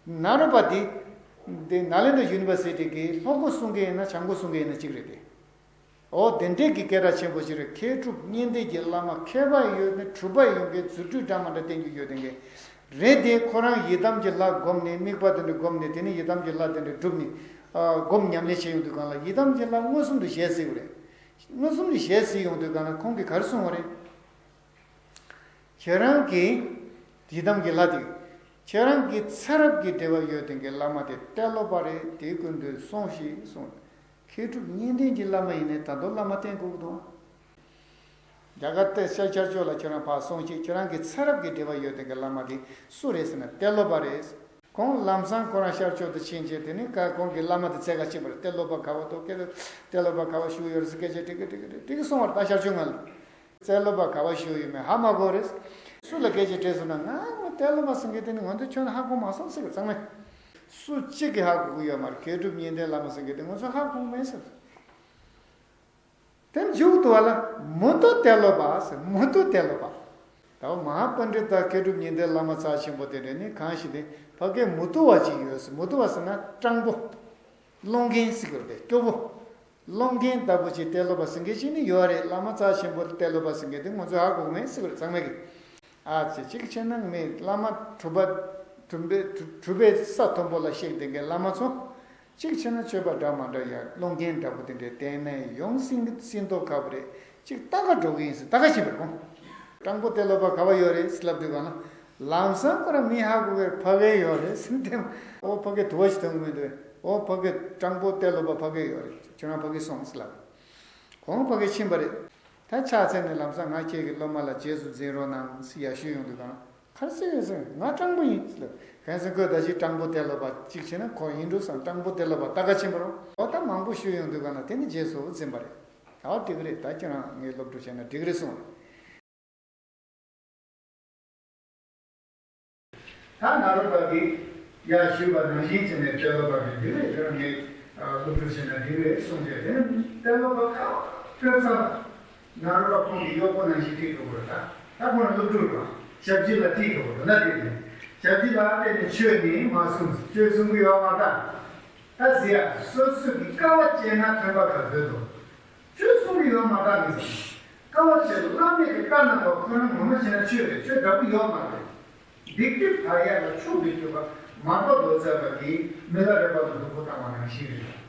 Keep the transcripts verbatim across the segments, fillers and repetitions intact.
ནཱ་རོ་པ་དེ། དེ་ནཱ་ལེནྡྲ་ཡུ་ནི་བར་སི་ཊི་གི་ལྷུག་པོ་གསུང་མཁན་ཡིན་ན་བྱང་པོ་གསུང་མཁན་ཡིན་ན་གཅིག་རེད་དེ། འོ་དེ་འདྲས་ཀྱི་སྐད་གྲགས་ཆེན་པོ་ཞིག་རེད། མཁས་གྲུབ་གཉིས་ལྡན་གྱི་བླ་མ་མཁས་པ་ཡོད་ན་གྲུབ་པ་ཡོད་མཁན་རྫུ་འཕྲུལ་འདྲ་མ་འདྲ་བསྟན་རྒྱུ་ཡོད་མཁན་རེད། དེ་ཁོ་རང་ཡི་དམ་གྱི་ལྷ་བསྒོམས་ནས་དམིགས་པ་དེ་འདྲ་བསྒོམས་ནས་དེ་ནས་ཡི་དམ་གྱི་ལྷ་དེ་འདྲ་བསྒྲུབས་ནས་ཨ་སྒོམ་ཉམས་ལེན་བྱེད་ཡོང་དུས་སྒང་ལ་ཡི་དམ་གྱི་ལྷ་མངོན་སུམ་དུ་ཞལ་གཟིགས་པ་རེད། མངོན་སུམ་དུ་ཞལ་གཟིགས་ཡོང་དུས་སྒང་ལ་ཁོང་གིས་ག་རེ་གསུངས་པ་རེད། ཁྱེད་རང་གི་ཡི་དམ་གྱི་ལྷ་དེ། ཁྱེད་རང་གི་ཚེ་རབས་ཀྱི་འབྲེལ་བ་ཡོད་མཁན་གྱི་བླ་མ་དེ་ཏེ་ལོ་པ་རེད། དེའི་སྐུ་མདུན་སོང་ཞིག་གསུངས། མཁས་གྲུབ་གཉིས་ལྡན་གྱི་བླ་མ་ཡིན་ནའི་ད་དུང་བླ་མ་བསྟེན་དགོས་ཀྱི་འདུག་རྒྱ་གར་ཏེ་ཤར་ཤར་ཕྱོགས་ལ་ཁྱེད་རང་ཕར་སོང་ཞིག་ཁྱེད་རང་གི་ཚེ་རབས་ཀྱི་འབྲེལ་བ་ཡོད་མཁན་གྱི་བླ་མ་དེ་སུ་རེད་ཟེར་ན་ཏེ་ལོ་པ་རེད། ཁོང་ལམ་སང་ཁོ་རང་ཤར་ཕྱོགས་དུ་ཕྱིན་རྗེས་དེ་ནི་ཀ་ཁོང་གི་བླ་མ་དེ་འཚོལ་ག་ཕྱིན་པ་རེད། ཏེ་ལོ་པ་ག་པར་འདུག་ཀེ་ཏེ་ལོ་པ་ག་པར་བཞུགས་ཡོད་རེད་ཟེར་སྐད་ཆ་དྲིས་ཀི་དྲིས་ཀི་དྲིས་ཀི་སོང་བ་རེད། ད་ཤར་ཕྱོགས་ང་ལ། ཏེ་ལོ་པ་ག་པར་བཞུགས་ཡོད་མེད་ཧ་མ་གོ་རེད། སུ་ལ་སྐད་ཆ་དྲིས་སོང་ན་ང་ཏེ་ལོ་པ་ཟེར་མཁན་དེ་ནི་ང་ཚོ་ཁྱོན་ནས་ཧ་གོ་མ་སོང་ཟེར་གི་ཚང་མས། སུ་གཅིག་གིས་ཧ་གོ་གི་ཡོད་མ་རེད། མཁས་གྲུབ་གཉིས་ལྡན་བླ་མ་ཟེར་མཁན་དེ་ང་ཚོ་ཧ་གོ་གི་མེད་ཟེར། དེ་མཇུག་ཏུ་བ་ལ་མུ་ཏོ་ཏེ་ལོ་པ་ཟེར། མུ་ཏོ་ཏེ་ལོ་པ། ད་མ་ཧཱ་པཎྜི་ཏ་མཁས་གྲུབ་གཉིས་ལྡན་བླ་མ་རྩ་ཆེན་པོ་དེ་འདྲ་ནི་གང་ཞིག་དེ་ཕ་གའི་མུ་ཏོ་བ་ཅིག་ཡོད་ཟེར། མུ་ཏོ་བ་ཟེར་ན་སྤྲང་པོ། སློང་མཁན་ཟེར་གི་རེད་དེ་སྐྱོ་པོ། སློང་མཁན་ལྟ་བུ་ཅིག་ཏེ་ལོ་པ་ཟེར་མཁན་ཅིག་ནི་ཡོད་རེད། བླ་མ་རྩ་ཆེན་པོ་ཏེ་ལོ་པ་ཟེར་མཁན་དེ་ང་ཚོས་ཧ་གོ་གི་མེད་ཟེར་གི་རེད་ཚང་མས་གི། ཨ་ཙི་གཅིག་བྱས་ན་མི་བླ་མ་གྲུབ་པ་གྲུབ་པའི་གྲུབ་པའི་ས་མཐོན་པོ་ལ་གཤེགས་བསྡད་མཁན་བླ་མ་ཚོ། གཅིག་བྱས་ན་སྤྱོད་པ་འདྲ་མ་འདྲ་ཡང་སློང་མཁན་འདྲ་པོ་དེ་འདྲའི་བསྟེན་ནས་ཡོང་སྲིད་སྲིད་མདོག་ཁ་པོ་རེད། གཅིག་ལྟ་ག་འགྲོ་གི་ཡིན་ཟེར་ལྟ་ག་ཕྱིན་པ་རེད་ཁོང་། སྤྲང་པོ་ཏེ་ལོ་པ་ག་པར་ཡོད་རེད་ཟེར་ལབ་དུས་གང་ལ། ལམ་སང་ཁོ་རང་མི་ཧ་གོ་གི་རེད། ཕ་གིར་ཡོད་རེད་ཟེར་ཏེ། ཨོ་ཕ་གིར་དུ་བ་ཞིག་ཐོན་གི་མི་འདུག་ཨོ་ཕ་གིར་སྤྲང་པོ་ཏེ་ལོ་པ་ཕ་གིར་ཡོད་རེད། ཁྱོད་རང་ཕ་གིར་སོང་ཟེར་ལབ། ཁོང་ཕ་གིར་ཕྱིན་པ་རེད། ད་ཕྱག་འཚལ་ནས་ལམ་སང་ང་ཁྱེད་ཀྱི་སློབ་མ་ལ་རྗེས་སུ་འཛིན་རོགས་གནང་ཟེར་ཡར་ཞུས་ཡོང་དུས་གང་ལ། ག་རེ་ཟེར་ཡོད་ཟེར། ང་སྤྲང་པོ་ཡིན་ཟེར་ལབ། གང་ཟེར་ཁོས་ད་ཅི་སྤྲང་པོ་ཏེ་ལོ་པ་གཅིག་བྱས་ན་ཁོ་ཡིན་འགྲོ་བསམ། སྤྲང་པོ་ཏེ་ལོ་པ་ལྟ་ག་ཕྱིན་པ་རེད། འོ་ད་མང་པོ་ཞུས་ཡོང་དུས་གང་ལ་དེ་ནི་རྗེས་སུ་འཛིན་པ་རེད། ཨོ་འགྲིག་གི་རེད། ད་ཁྱོད་རང་ངའི་སློབ་ཕྲུག་བྱས་ན་འགྲིག་གི་རེད་གསུངས། ད་ནཱ་རོ་པ་གིས་ཡར་ཞུས་པ་ནང་བཞིན་བྱས་ནས་ཏེ་ལོ་པ་གིས་འགྲིག་གི་རེད། ཁྱོད་རང་ངའི་སློབ་ཕྲུག་བྱས་ན་འགྲིག་གི་རེད་གསུངས་རྗེས་དེ་ནི་ཏེ་ལོ་པ་ཁ་བ་ཐོས་ཚར། ནཱ་རོ་པ་ཁོང་གི་གཡོག་པོ་ནང་བཞིན་ཁྲིད་འགྲོ་དགོས་རེད། ད་ད་ཁོང་ལ་སློབ་ཕྲུག་རེད་པ། ཞབས་ཕྱི་ལ་ཁྲིད་འགྲོ་དགོས་རེད། ན་དེ་ནས་ཞབས་ཕྱི་ལ་བརྟེན་ནས་ཆོས་ནི་མ་གསུངས། ཆོས་གསུང་གི་ཡོད་མ་རེད། ད་ཟེར་ཡ་སོ་སོ་གི་དཀའ་བ་སྤྱད་ན་ཐོན་པ་ག་ཚོད་འདུག་ཆོས་གསུང་གི་ཡོད་མ་རེད་ནི་ཟེར། དཀའ་བ་སྤྱད། བླ་མེད་ཀྱི་བཀའ་གནང་བ་ཁོ་རང་ངོ་མ་བྱས་ན་ཆོས་རེད། ཆོས་འདྲ་པོ་ཡོད་མ་རེད། སྡིག་སྒྲིབ་དག་ཡ་ལ་མཆོག་ཏུ་གྱུར་པ་མར་པ་ལོ་ཙཱ་བ་གིས་མི་ལ་རས་པ་ལ་སྡུག་པོ་བཏང་བ་ནང་བཞིན་རེད།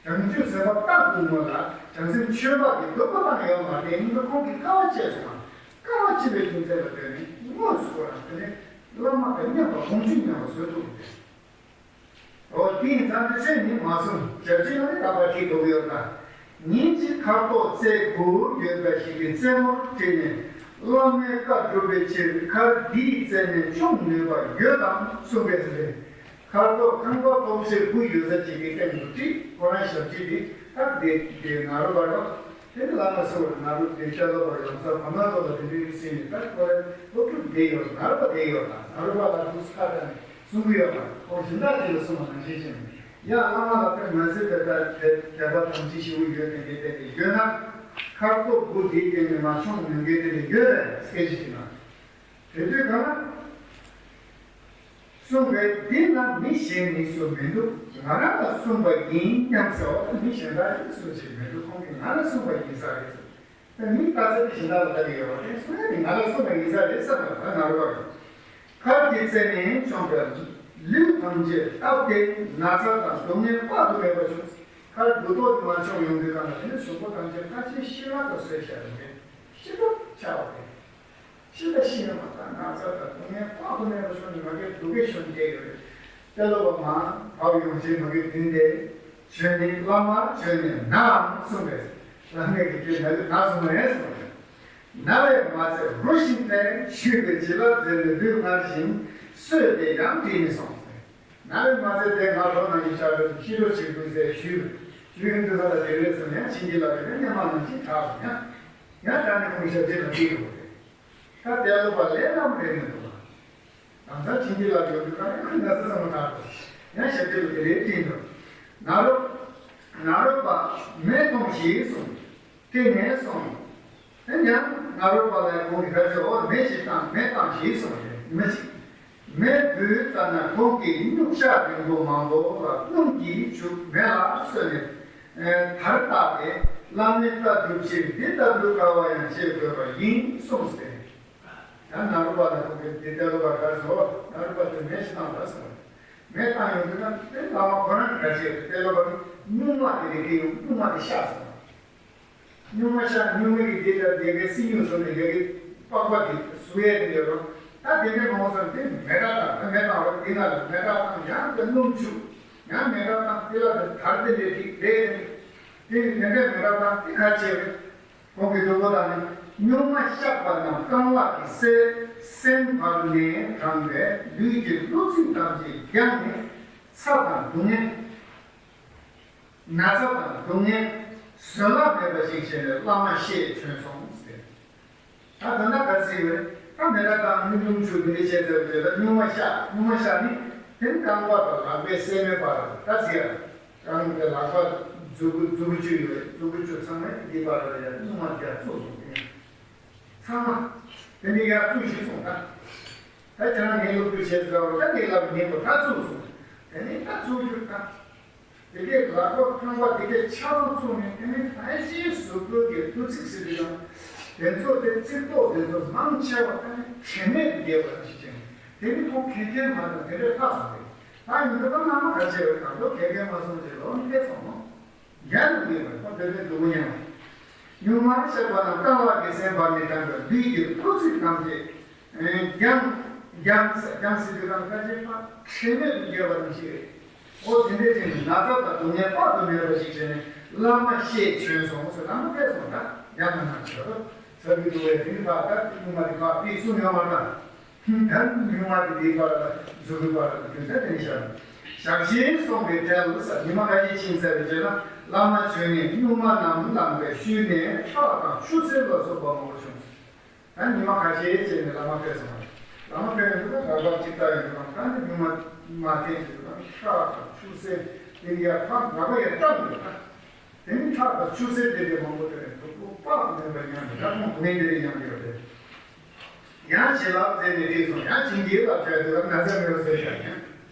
བྱང་ཆུབ་སེམས་དཔའ་རྟག་ཏུ་ངུ་ལ་བྱང་སེམས་ཆོས་འཕགས་ཀྱིས་སྡུག་པོ་བཏང་ཡོད་མ་རེད། ཡིན་པ་ཁོང་གིས་དཀའ་བ་སྤྱད་སོང་བ། དཀའ་བ་སྤྱད་པའི་རྒྱུ་མཚན་ལ་ལྟོས་ནས་དངོས་སུ་ཁོ་རང་དེ་ནས་བླ་མ་དང་མཉམ་པ་དགོངས་ཞུ་མཉམ་པ་བཟོ་ཐུབ་པ་རེད། འོ་དེ་ཡིན་ཙང་དེ་ཆོས་ཉིད་མ་གསུངས། ཞབས་ཕྱི་ལ་ནི་རྟག་པར་ཁྲིད་དགོས་ཀྱི་ཡོད་ལ། ཉིན་གཅིག་ཁ་དོག་རྩེ་དགུ་ཡོད་པ་ཞིག་གི་རྩེ་མོར་ཁྲིད་ནས་བླ་མའི་བཀའ་སྒྲུབ་པའི་ཕྱིར་མཁར་འདིའི་རྩེ་ནས་མཆོང་ནུས་པ་ཡོད་དམ་གསུངས་པས་ཟེར། ཁ་དོག་ཁང་པ་ཐོག་ཚད་དགུ་ཡོད་ས་ཅིག་གི་སྟེང་དུ་ཁྲིད། ཁོ་རང་ཞབས་ཕྱི་འདི་ད་དེ་དེ་ནཱ་རོ་པ་རོ། དེ་ནི་བླ་མ་སུ་ནཱ་རོ་དེ་ཤ་ལོ་པ་ལམ་སང་བ་མ་ཐོག་ལ་དེ་འདྲའི་སྲིད་ནས་ད་ཁོ་རང་སློབ་ཕྲུག་བསྡད་ཡོད། ནཱ་རོ་པ་བསྡད་ཡོད་ལ་ནཱ་རོ་པ་ལ་དུས་ཁ་ད་ནས། གསུང་གི་ཡོད་པ། ཁོང་སྦྱིན་བདག་ཅིག་ལ་གསུངས་པ་ནང་བཞིན་བྱས་ནས། ཡང་བླ་མ་ལ་དཔེ་མ་སྲིད་པའི་ལྟར་དད་དད་པ་དམ་ཚིག་ཞེ་པོ་ཡོད་དེ་འདྲའི་སྟེང་ནས་ཡོད་ན། མཁར་ཐོག་དགུ་དེའི་སྟེང་ནས་མར་མཆོང་ནུས་མཁན་དེ་འདྲ་ཡོད་རེད་སྐད་ཆ་དྲིས་ན། དེ་དུས་གང་ན། གསུངས་པས་འདི་ན་མི་གཞན་ནི་སུ་མི་འདུག་ང་རང་ལ་གསུངས་པ་ཡིན་སྙམ་ཟེར་བ་དེ་མི་གཞན་དག་ཡིན་སུ་ཞིག་མི་འདུག་ཁོང་གིས་ང་ལ་གསུངས་པ་ཡིན་ས་རེད་ཟེར། ད་མི་ལྟ་ཚུལ་དེ་གཞན་དག་ལ་ལྟ་གི་ཡོད་པ་དེ་སུ་ཡང་མི་ང་ལ་གསུངས་པ་ཡིན་ས་རེད་བསམ་པ་ད་ནཱ་རོ་པ་རེད། མཁར་གྱི་རྩེ་ནས་མཆོངས་པའི་ལུས་ཐམས་ཅད་བཏབ་སྟེ་ན་ཚ་དང་སྡུག་བསྔལ་དཔག་ཏུ་མེད་པ་བྱུང་། མཁར་དགུ་ཐོག་ཏུ་མར་མཆོངས་ཡོང་དུས་གང་ལ་དེ་ནི་གཟུགས་པོ་ཐམས་ཅད་ཕལ་ཆེར་ཤི་བ་དང་བཟོས་བཞག་ཡོང་གི་ཤི་སྡུག་ཆགས་པ་རེད། ཤི་ད་ཤི་ཡོང་བ་དང་ན་ཚ་དང་སྡུག་བསྔལ་དཔག་ཏུ་མེད་པ་བྱུང་ནས་མ་གིར་སྡུག་སྐད་ཤོར་བསྡད་ཡོད་རེད། ཏེ་ལོ་པ་མར་བབས་ཡོང་རྗེས་མ་གིར་བདུན་ཏེ། ཁྱོད་ནི་བླ་མ་ཁྱོད་ནི་ནའང་གསུངས་པས། བླ་མས་ཀྱི་ཁྱོད་ན་གི་ན་གསུངས་པ་ཡིན་གསུངས་པས། ན་བས་མ་ཚད་རོ་ཞིང་ཐལ། ཤུས་པའི་བྱི་ལ་མཛེར་ནས་ལུས་ངར་ཞིང་གསོས་ཏེ་ཡང་བྲིས་ནས་སོང་ཟེར། ན་བས་མ་ཚད་དེ་ང་རོ་ནང་བཞིན་ཤར་བས་ཤི་རོ་ཆེ་དགོས་ཟེར་ཞུས། ཞུས་ཡོང་དུས་ཁ་ལ་དེ་རེད་ཟེར་ན་ཡང་ཕྱིན་གྱི་ལ་རེ་རེ་སྙན་མ་ནང་བཞིན་གྲགས་སོང་ཡང་། ཡང་དྲག་ནས་ཁོང་ཞབས་ཕྱི་ལ་བྲིས་ཡོང་བ་རེད། ད་ཏེ་ལོ་པ་ལས་སླ་པོ་རེད་མི་འདུག་ལ། ལམ་སང་ཕྱིན་གྱི་ལ་ཡོང་དུས་ཁ་ལ་ཁོས་ན་ཚ་ཚང་མ་དྲག་སོང་། ཡང་ཞབས་ཕྱི་ལ་དེ་རེ་བྲིས་འདུག་ནཱ་རོ། ནཱ་རོ་པ་མེ་གཏོང་ཞེས་གསུངས། དེ་ནས་སོང་། དེ་ཡང་ནཱ་རོ་པ་ལ་ཁོང་གིས་ག་ཚོད་འོ་མེ་ཞིག་བཏང་མེ་བཏང་ཞེས་གསུངས་རེད་མི་ཞིག་མེ་བུད་ཙ་ན་ཁོང་གིས་སྨྱུག་ཞགས་རིང་པོ་མང་པོ་ལ་སྣུམ་གྱིས་བྱུགས་མེ་ལ་གསོས་ནས། དར་བཏགས་ཏེ། བླ་མའི་བཀའ་སྒྲུབ་ཕྱིར་འདི་ལྟ་བུའི་དཀའ་བ་ཡང་སྤྱད་དགོས་པ་ཡིན་གསུངས་ཏེ། ད་ནཱ་རོ་པ་ལ་ཁོང་གིས་འདི་ཏེ་ལོ་པ་ག་ཟེར་ནཱ་རོ་པ་དེ་མེ་ཞིག་བཏང་ད་ཟེར། མེ་བཏང་ཡོང་དུས་ན་དེ་བླ་མ་ཁོ་རང་གིས་ག་བྱས་ཏེ་ལོ་པ་གིས་སྨྱུག་མ་དེ་རེ་གི་ཡོང་སྨྱུག་མ་དེ་གཤགས་སོང་། སྨྱུག་མ་གཤགས། སྨྱུག་མ་གི་དེ་ལ་དེ་གའི་སྲིན་སྨྱུག་ཟེར་ནས་ཡ་གི་པགས་པ་དེ་ཟུག་ཡས་དེ་ཡོད་རུང་ད་དེ་འདྲའི་མང་པོ་ཟེར་དེ་མེ་དགྲ་དང་ད་མེ་དང་བ་དེ་ན་ལ་མེ་དགྲ་དང་ཡང་དེ་སྣུམ་བྱུགས། ཡང་མེ་དགྲ་དང་དེ་ལ་དེ་དར་དེ་འདྲའི་ཐིག་རེད་དེ། དེ་ནི་དེ་འདྲའི་མེ་དགྲ་དང་དེ་ག་བྱས་རེད། ཁོང་གི་ལུས་པོ་དག་ནི་སྨྱུག་མ་གཤགས་པ་རྣམས་རྐང་ལག་གི་སེ་སེན་བར་ནས་དྲངས་པས་ལུས་ཀྱི་གློ་ཚིགས་ཐམས་ཅད་བརྒྱངས་ནས་ཚ་དང་སྡུག་བསྔལ། ན་ཚ་དང་སྡུག་བསྔལ་བཟོད་གླགས་མེད་པ་ཞིག་བྱས་ནས་བླ་མ་ཤེས་བྱོན་སོང་ཟེར། ད་ད་ལྟ་ག་ཚིག་རེད། ད་མེ་དགྲ་དང་སྨྱུག་སྨྱུག་ཆུ་འདི་འདྲ་བྱས་ཚར་བའི་རྗེས་ལ་སྨྱུག་མ་གཤགས། སྨྱུག་མ་གཤགས་ནི་དེ་རྐང་པ་དང་ལག་པའི་སེན་མོའི་བར་ད་ཟེར། རང་གི་ལག་པ་མཛུབ་གུ་མཛུབ་གུ་བཅུ་ཡོད་རེད། མཛུབ་གུ་བཅུ་ཚང་མས་འདི་བར་ལ་ཡང་སྨྱུག་མ་རྒྱག་བཙུགས་སོང་། དེ་ནས་ཚང་མ་དེ་ནས་ཡར་བཙུགས་ཤིག་སོང་ད། ད་ཁྱེད་རང་ངའི་སློབ་ཕྲུག་བྱས་ཟེར་བ་ད་ངའི་ལག་པ་ངའི་པོ་ད་བཙུགས་སོང་། དེ་ནས་ད་བཙུགས་རྒྱུ་ད། དེ་གའི་ལག་པ་རྐང་པ་དེ་གའི་ཆ་ཚང་བཙུགས་ནས་དེ་ནས་ཕན་ཆད་གཟུགས་པོ་གི་དུག་ཚིགས་ཟེར་དུས་ཀྱང་དེ་ཚོ་དེ་ཚིགས་ཏོག་དེ་ཚོ་མང་ཆེ་བ་ད་ནི་དྲན་མེད་དུ་བསྡད་པ་ཞིག་ཅན་དེ་ནི་ཁོང་ཁེར་ཁེར་མ་དང་དེ་འདྲའི་ལྷག་སོང་རེད། ད་ཡིན་ན་ད་བླ་མ་ག་ཚོད་རེད་གང་ལྟར་ཁེར་ཁེར་མ་སོང་ཅེས་ལོ་ནི་ཕེབས་སོང་ནོ། ཡང་ནི་མེད་པར་ཁོ་འདོད་པའི་སྡུག་པོ་མྱངས། སྨྱུག་མ་གཤགས་པ་རྣམས་རྐང་ལག་གི་སེན་བར་ནས་དྲངས་པའི་ལུས་ཀྱི་གློ་ཚིགས་ཐམས་ཅད་བརྒྱངས། བརྒྱངས་ས་བརྒྱངས་ཟེར་དུས་རང་ཁ་ཆེ་ཕ་ཁྲེལ་མེད་དུ་བརྒྱལ་བ་ནང་བཞིན་རེད། འོ་དེ་འདྲའི་ཅིག་ན་ཚ་དང་སྡུག་བསྔལ་དཔག་ཏུ་མེད་པ་ཞིག་བྱས་ནས་བླ་མ་ཤེས་བྱོན་སོང་ཟེར། བླ་མ་ཕེབས་སོང་ད་ཡང་ན་ན་ཆོས་ཚ་གི་འདུག་བས་དེ་ནི་ཕ་ད་སྨྱུག་མ་དེ་ཕ་དེ་གསུང་ཡོང་བ་དང་། ད་སྨྱུག་མ་དེ་དེའི་བར་ལ་མཛུབ་གུའི་བར་ལ་རྒྱུ་མཚན་དེ་ནི་བཞག་ཞག་བཞིན་སོང་བའི་གྲལ་ལ་ཉི་མ་ཁ་ཤས་ཕྱིན་ཚར་བའི་རྗེས་ལ་བླ་མ་བྱོན་ནས་སྨྱུག་མ་རྣམས་བླངས་པའི་ཤུལ་ནས་ཁྲག་དང་ཆུ་སེར་ལ་སོགས་པ་མང་པོ་བྱུང་། ད་ཉི་མ་ཁ་ཤས་རྗེས་ནས་བླ་མ་ཕེབས་སོང་བ་རེད། བླ་མ་ཕེབས་ནས་འདུག་ན་ལག་པ་གཅིག་ལྟ་ཡོང་དུས་ད་ནི་སྨྱུག་མ་མ་ཐེན་ཞིག་འདུག་ན་ཁྲག་དང་ཆུ་སེར་དེ་ཡར་ཕར་ལག་པ་ཡར་བཀྲམ་འདུག་ད། དེ་ནི་ཁྲག་དང་ཆུ་སེར་དེ་འདྲའི་མང་པོ་དེ་ནས་སྡུག་པོ་དཔག་མེད་པ་མྱངས་ནས་ད་ཁོང་སྡུག་བསྔལ་དེ་རིགས་མྱངས་ཡོད་རེད། ཡང་བྱིན་རླབས་མཛད་ནས་ཁྲིད་སོང་། ཡང་བྱིན་གྱིས་བརླབས་བྱས་དུས་ན་ཚ་མེད་པ་བཟོས་བཞག་ཡང་།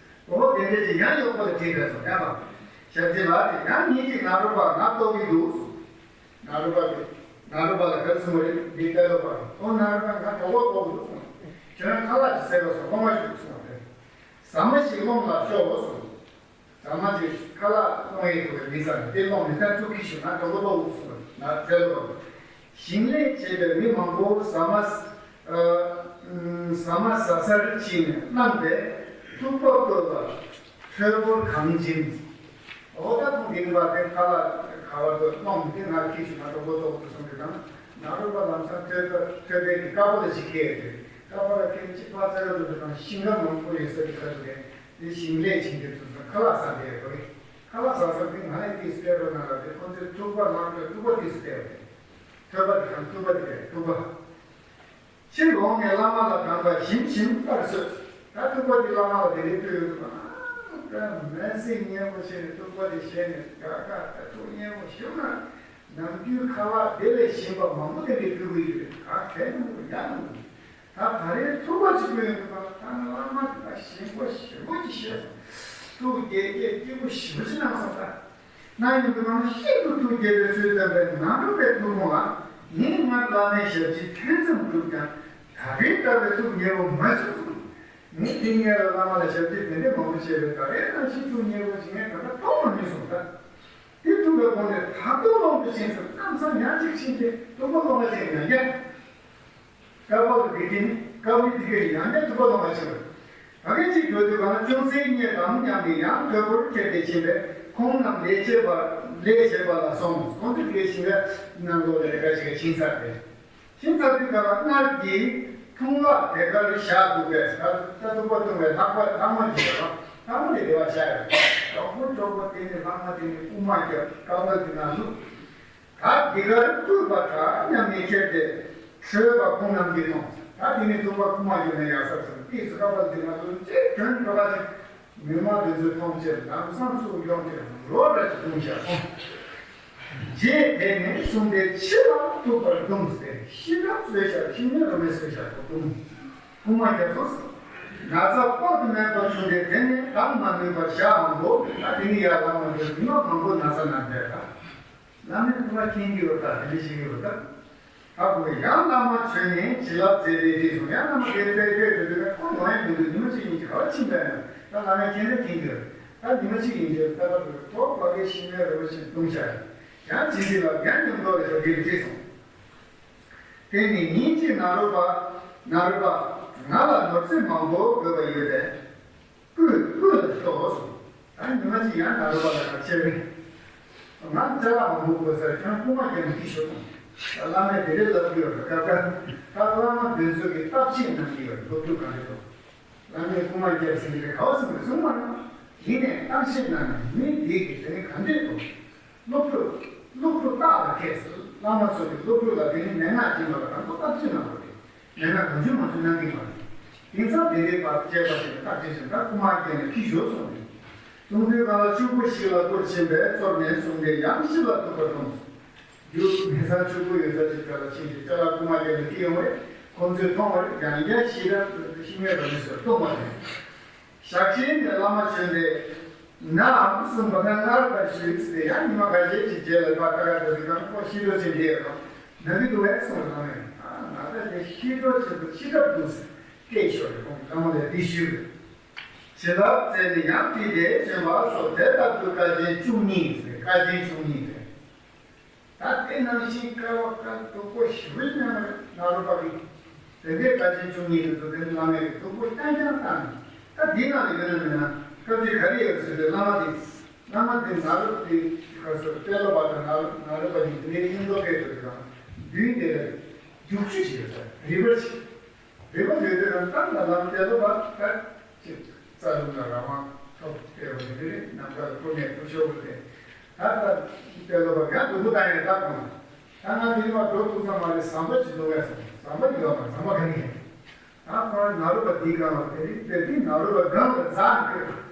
འོ་དེ་འདྲ་ཅིག་ཡང་གཡོག་པོ་ལ་ཁྲིད་བྱས་སོང་ཡང་དང་། ཞབས་ཕྱི་ལགས་ཀྱིས་ཡང་ཉིན་གཅིག་ནཱ་རོ་པ་ང་ལྟོགས་ཀྱི་འདུག་གསུངས། ནཱ་རོ་པ་གིས་ནཱ་རོ་པ་ལ་ག་རེ་གསུངས་པ་རེད། འདི་ལྟ་ལོ་པ་ཨོ་ནཱ་རོ་པ་ང་གྲོད་ཁོག་ལྟོགས་ཀྱི་འདུག་གསུངས། ཁྱོད་རང་ཁ་ལག་ཅིག་བཟས་རོགས་གསུངས། སློང་བ་ཞིག་གསུངས་པ་རེད། ཟ་མ་ཞིག་སློང་ལ་ཤོག་གསུངས། ཟ་མ་ཅིག་ཁ་ལག་སློང་ཡས་དགོས་པའི་མི་ཟ་ནས་དེ་སློང་མི་ཟ་ཚུགས་ཀྱི་ཞིག་ང་གྲོད་ཁོག་ལྟོགས་འདུག་གསུངས། ང་བཟས་ལོ་པ། ཞིང་ལས་བྱེད་པའི་མི་མང་པོ་ཟ་མ་ཟ་མ་ཟ་སར་ཕྱིན་ནས་བླངས་པས་ཐུག་པ་བཀོད་པ། ཐོད་ཕོར་གང་བྱིན། འོ་ད་ཐུག་འདི་གི་བར་དེ་ཁ་ལག་ཁ་བར་དུ་སློང་དེ་ང་ཁྱི་ཞིག་ང་གྲོད་ཁོག་ལྟོགས་འདུག་གསུངས་ཏེ་དང་། ནཱ་རོ་པ་ལམ་སང་ཐོད་པ་ཐོད་པའི་གི་ཀ་པོ་ལ་ཅིག་ཁྱེར་ཏེ་ཀ་པོ་ལ་ཁྱེར་ཅིག་ཕར་ཚ་ར་འདུག་དང་ཤིང་ཁ་མང་པོ་ཡོད་ས་ཅིག་ཁ་ཐུག་ནས་དེ་ཞིང་ལས་བྱེད་མཁན་ཚོ་ཚོ་ཁ་ལག་ཟ་བསྡད་ཡོད་རེད། ཁ་ལག་ཟ་ས་དེ་ང་ལས་ཏིས་སྤྲད་རོགས་གནང་ལབ་དེ་ཁོ་ཚོས་ཐུག་པ་ལངས་ཏེ་ཐུག་པ་ཏིས་སྤྲད་རེད། ཐོད་པ་དེ་དང་ཐུག་པ་དེ་རེད་ཐུག་པ། ཕྱིར་འོངས་ནས་བླ་མ་ལ་དགོངས་པ་ཞིམ་ཞིམ་པར་གསོལ། ད་ཐུག་པ་དེ་བླ་མ་ལ་དེ་རིང་ཕུལ་ཡོད་འདུག་ཨ། ད་མེ་སྲེག་སྙན་པོ་བྱས་ནས་ཐུག་པ་དེ་བཞེས་ནས་དགའ་དགའ་ད་ཐུག་སྙན་པོ་ཞིམ་ན། ནམ་རྒྱུན་ཁ་ལག་དེ་ལས་ཞིམ་པ་མང་པོ་དེ་འདྲས་ཕུལ་གྱི་ཡོད་རེད། ག་གལ་མི་འདུག་ཡག་མི་འདུག་ད་ད་རེས་ཐུག་པ་ཅིག་ཕུལ་ཡོད་འདུག་ད་ད་ནི་བླ་མ་དེ་ད་ཞིམ་པོ་ཞིམ་པོ་ཅིག་བཞེས་སོང་། ཐུགས་དགྱེས་དགྱེས་སྐྱིད་པོ་ཞིམ་པོ་ཅིག་གནང་སོང་ད། གནང་ཡོང་དུས་ནང་ཤིན་ཏུ་ཐུགས་དགྱེས་པའི་ཚུལ་བསྟན་པས་ནཱ་རོ་པའི་ཐུགས་དགོངས་ལ། ངས་སྔར་བླ་མའི་ཞབས་ཕྱི་ཐེ་ཚོམ་བསྒྲུབས་ཀྱང་ད་རེས་ལྟ་བུའི་ཐུགས་ཉེ་བོ་མ་བྱུང་གསུངས། ངས་དེ་སྔོན་ལ་བླ་མ་ལ་ཞབས་ཕྱི་དེ་འདྲའི་མང་པོ་བྱས་པས་ད་རེས་ནང་བཞིན་ཐུགས་ཉེ་བོ་ཞིག་ངས་ད་ལྟ་མཐོང་མ་མྱོང་གསུངས་ད། དེ་ཐུགས་ལ་དགོངས་ནས་ད་དུང་སློབ་ཏུ་ཕྱིན་ཟེར་ཁམས་སངས་ཡང་གཅིག་ཕྱིན་ཏེ་ཐུག་པ་སློབ་མ་ཅན་ཡང་བསྐྱར། ཀ་པ་ལ་དེ་གིན་ཀ་པའི་དེ་གིན་ཡང་བསྐྱར་ཐུག་པ་སློབ་མ་ཕྱིན་པ་རེད། ད་གིན་གཅིག་འགྲོ་དུས་གང་ལ་ཅུང་ཟད་རྙེད་དམ་སྙམ་ནས་ཡང་ཐོད་ཕོར་ཁྱེར་ཏེ་ཕྱིན་པས་ཁོང་རྣམས་ལས་བྱེད་པ་ལས་བྱེད་པ་ལ་སོང་། ཁོང་ཚོ་དེ་གའི་ཞིང་ཁ་ནང་ལོགས་ལ་རེ་ཁ་ཞིག་ཕྱིན་ཚར་ཏེ། ཕྱིན་ཚར་དུས་གང་ལ་སྔར་གྱི་འཐུང་ལག་དེ་གར་བཞག་འདུག་པས་ད་ད་ཐུག་པ་འཐུང་བའི་ལྷག་པ་ལྷག་མ་ཅིག་ཡོད་པ་ལྷག་མ་དེ་དེ་བ་བཞག་ཡོད། གྲོགས་པོ་གྲོགས་པོ་དེ་ནི་ལྷག་མ་དེ་ནི་རྐུ་མ་རྒྱབ་ཀ་པ་དེ་ན་བླུགས། ད་འདི་གར་བསྐུར་བ་དྲག་སྙམ་ནས་ཁྱེར་ཏེ་ཁྲོས་པ་ཁོང་རྣམས་ཀྱིས་མཐོང་། ད་དེ་ནས་ཐུག་པ་རྐུ་མ་བརྒྱབ་ནས་ཡར་སར་སོང་ཏིས་སུ་ཀ་པ་དེ་ན་བླུགས་ཅེས་དོན་འགྲོ་བ་ཅིག་མི་མ་དེ་ཚོས་མཐོང་ཕྱིར་ལམ་སང་ཚུར་ཡོང་སྟེ་རོ་འདྲ་ཞིག་བརྡུངས་བཞག་སོང་། རྗེས་དེ་ནས་གསུངས་ཏེ་ཕྱི་ལ་ཐུག་པར་བརྡུངས་ཏེ་ཤི་ཁར་གསོས་ཤར་ཤི་ནས་རོ་མས་གསོས་ཤར་དུ་བརྡུངས། རྐུ་མ་རྒྱབ་སོང་ཟེར། ན་ཚ་དཔག་ཏུ་མེད་པ་བྱུང་སྟེ། དེ་ནས་གདམས་མ་ནུས་པར་ཞག་མང་པོ། ད་དེ་ནས་ཡར་ལངས་མ་ཐུབ། ཉི་མ་མང་པོ་ན་ཚ་ན་བསྡད་ད། བླ་མས་སྐུ་མ་མཁྱེན་གྱི་ཡོད་ད། དེ་འདྲ་བྱེད་ཀྱི་ཡོད་ད། ད་ཁོ་ཡང་བླ་མ་བྱོན་ནས་བྱིན་རླབས་མཛད་དེ་བྲིས་སོང་། ཡང་བླ་མ་དེ་དཔེ་དཔེ་དེ་དུས་ཁོ་ཡོང་ཡ་མི་འདུག་ཉི་མ་གཅིག་ཡིན་གྱི་ར་བ་ཕྱིན་པས་ན། ད་བླ་མས་མཁྱེན་ད་མཁྱེན་གྱི་ཡོད། ད་ཉི་མ་གཅིག་ཡིན་གྱི་ད་ཁོ་ཕ་གི་ཤི་མའི་རོ་ཤིན་བཏུང་བྱ་ཡང་བྱིན་གྱི་ལ་ཡང་ཉམས་རྟོགས་ལ་ཞོགས་ཀྱི་བྲིས་སོང་། དེ་ནས་ཉིན་གཅིག་ནཱ་རོ་པ། ནཱ་རོ་པ། ང་ལ་ནོར་རྫས་མང་པོ་དགོས་པ་ཡོད་པས། སྤོས་སྤོས་ལ་ཤོག་གསུངས། ད་ཉི་མ་གཅིག་ཡང་ནཱ་རོ་པ་ལ་ཁ་ཆེ་བས། ང་ཅ་ལག་མང་པོ་དགོས་ས་རེད། ཁྱོད་རྐུ་མ་རྒྱབ་ནས་ཁྱེར་ཤོག་གསུངས། ད་བླ་མས་དེ་འདྲའི་ལབ་ཀྱི་ཡོད་རེད། སྐབས་འགའ་ད་བླ་མ་དེ་ཚོ་གིས་བརྟག་དཔྱད་གནང་གི་ཡོད་རེད། སློབ་ཕྲུག་ག་རེ་འདུག་བླ་མས་རྐུ་མ་རྒྱབ་ཟིན་གྱི་རེད། ག་བ་སོང་རེད་གསུངས་མ་རེད། ཡིན་ནའི་བརྟག་དཔྱད་གནང་ནས་མི་དེ་གིས་དེ་ནི་ག་འདྲས་འདུག་སློབ་ཕྲུག་སློབ་ཕྲུག་བརྟག་ལ་མཁས་སོ། བླ་མ་ཚོ་གིས་སློབ་ཕྲུག་ལ་དེ་ནི་མན་ངག་སྦྱིན་པ་ལ་རང་ཚོ་བརྟག་དཔྱད་གནང་དགོས་རེད། མན་ངག་གང་བྱུང་མང་བྱུང་གནང་གི་མ་རེད། དེང་སང་དེ་འདྲའི་བར་བཅད་པ་ཞིག་ལ་བརྟག་དཔྱད་བྱས་ན་ད་རྐུ་མ་རྒྱབ་ནས་ཁྱེར་ཤོག་གསུངས་ནས། གསུང་དུས་སྒང་ལ་ཕྱུག་པོ་ཞིག་ལ་བསྐུར་ཕྱིན་པས། གཙོར་ནས་བཟུང་སྟེ་ཡང་ཤི་ལ་ཐུག་པར་གསུངས། རྒྱུ་མེ་སང་ཕྱུག་པོ་ཡོད་ས་ཅིག་ག་ལ་ཕྱིན་ཏེ་ཅ་ལག་རྐུ་མ་རྒྱབ་ནས་ཁྱེར་ཡོང་བས་ཁོང་ཚོས་མཐོང་བ་རེད། ཡང་བསྐྱར་ཤི་ར་ཤི་མེད་རོ་མེད་སོགས་གཏོང་བ་རེད། ཞག་གཅིག་ནས་བླ་མ་བྱོན་ཏེ། ནམ་གསུངས་པ་ལྟར་སྔར་ལྟར་ཞུས་ཏེ། ཡང་ཉི་མ་ཁ་ཤས་ཀྱི་རྗེས་ལ་ཕར་ལྟ་ག་འགྲོ་དུས་སྒང་ཁོ་ཤི་འགྲོ་ཕྱིན་དེ་ཡང་ན་གི་འདུག་བས་གསུངས། བླ་མས་ཨ་ང་ད་དེ་ཤི་འགྲོ་ཕྱིན་དུ་ཤི་གྲབས་འདུག་ཟེར་སྐད་ཤོར་རེ་ཁོང་གི་བླ་མ་ལ་འདི་ཞུས་པས། བྱིན་རླབས་མཛད་ནས་ཡང་བྲིས་ཏེ་བྱོན་པ་སོགས་དེ་ལྟ་བུའི་བཀའ་ཆེན་བཅུ་གཉིས་ཟེར། བཀའ་ཆེན་བཅུ་གཉིས་ཟེར། ད་དེ་ནང་བཞིན་དཀའ་བ་དཀའ་སྡུག་པོ་ཞེ་པོ་ཅིག་མཉམ་རེད། ནཱ་རོ་པ་གིས་དེ་འདྲའི་བཀའ་ཆེན་བཅུ་གཉིས་ཀྱི་མཛུབ་སྟོན་བླ་མས་སྡུག་པོ་རྐྱང་རྐྱང་བཏང་ནས། ད་འདི་ནང་ལ་ཡོད་ན་མེད་ན་སྐབས་དེ་ག་རེ་ཡོད་ཟེར་དུས་བླ་མ་དེ་བླ་མ་དེ་ནཱ་རོ་དེ་ག་ཟེར་དཔལ་སློབ་པ་དང་ནཱ་རོ་ནཱ་རོ་པ་གཉིས་དེ་འདྲའི་སྙིང་སྟོབས་སྤེལ་དགོས་དུས་གང་མདུན་དེ་ལ་རྒྱུག་ཆུ་ཞིག་ཡོད་ས་རི་བར་ཞིག་རི་བོ་ལས་དེ་རང་ཏང་ལ་ལམ་དེ་ལོ་བ་ད་ཅིག་རྩ་རླུང་ལ་རང་དབང་ཐོབ་སྟེ་བ་དེ་རེད། ནམ་མཁའ་ལ་སྤོས་ནས་ཐུབ་ཤོར་བ་དེ་ད་ལྟ་དེ་ལོ་བ་ཡང་སྡུག་པོ་བཏང་ཡང་ད་གོང་ད་ང་དེ་ནི་མ་འགྲོ་ཐུབ་ས་མ་རེད། ཟམ་པ་ཅིག་འདུག་ངས་སོང་། ཟམ་པ་ཡོད་མ་ཟམ་པ་ག་ནི་ཡིན། ད་ཁོ་རང་ནཱ་རོ་པ་འདིའི་སྒང་ལ་དེ་རིང་དེ་དེ་ནཱ་རོ་པ་སྒང་ལ་འཛག་ནས་བསྡད།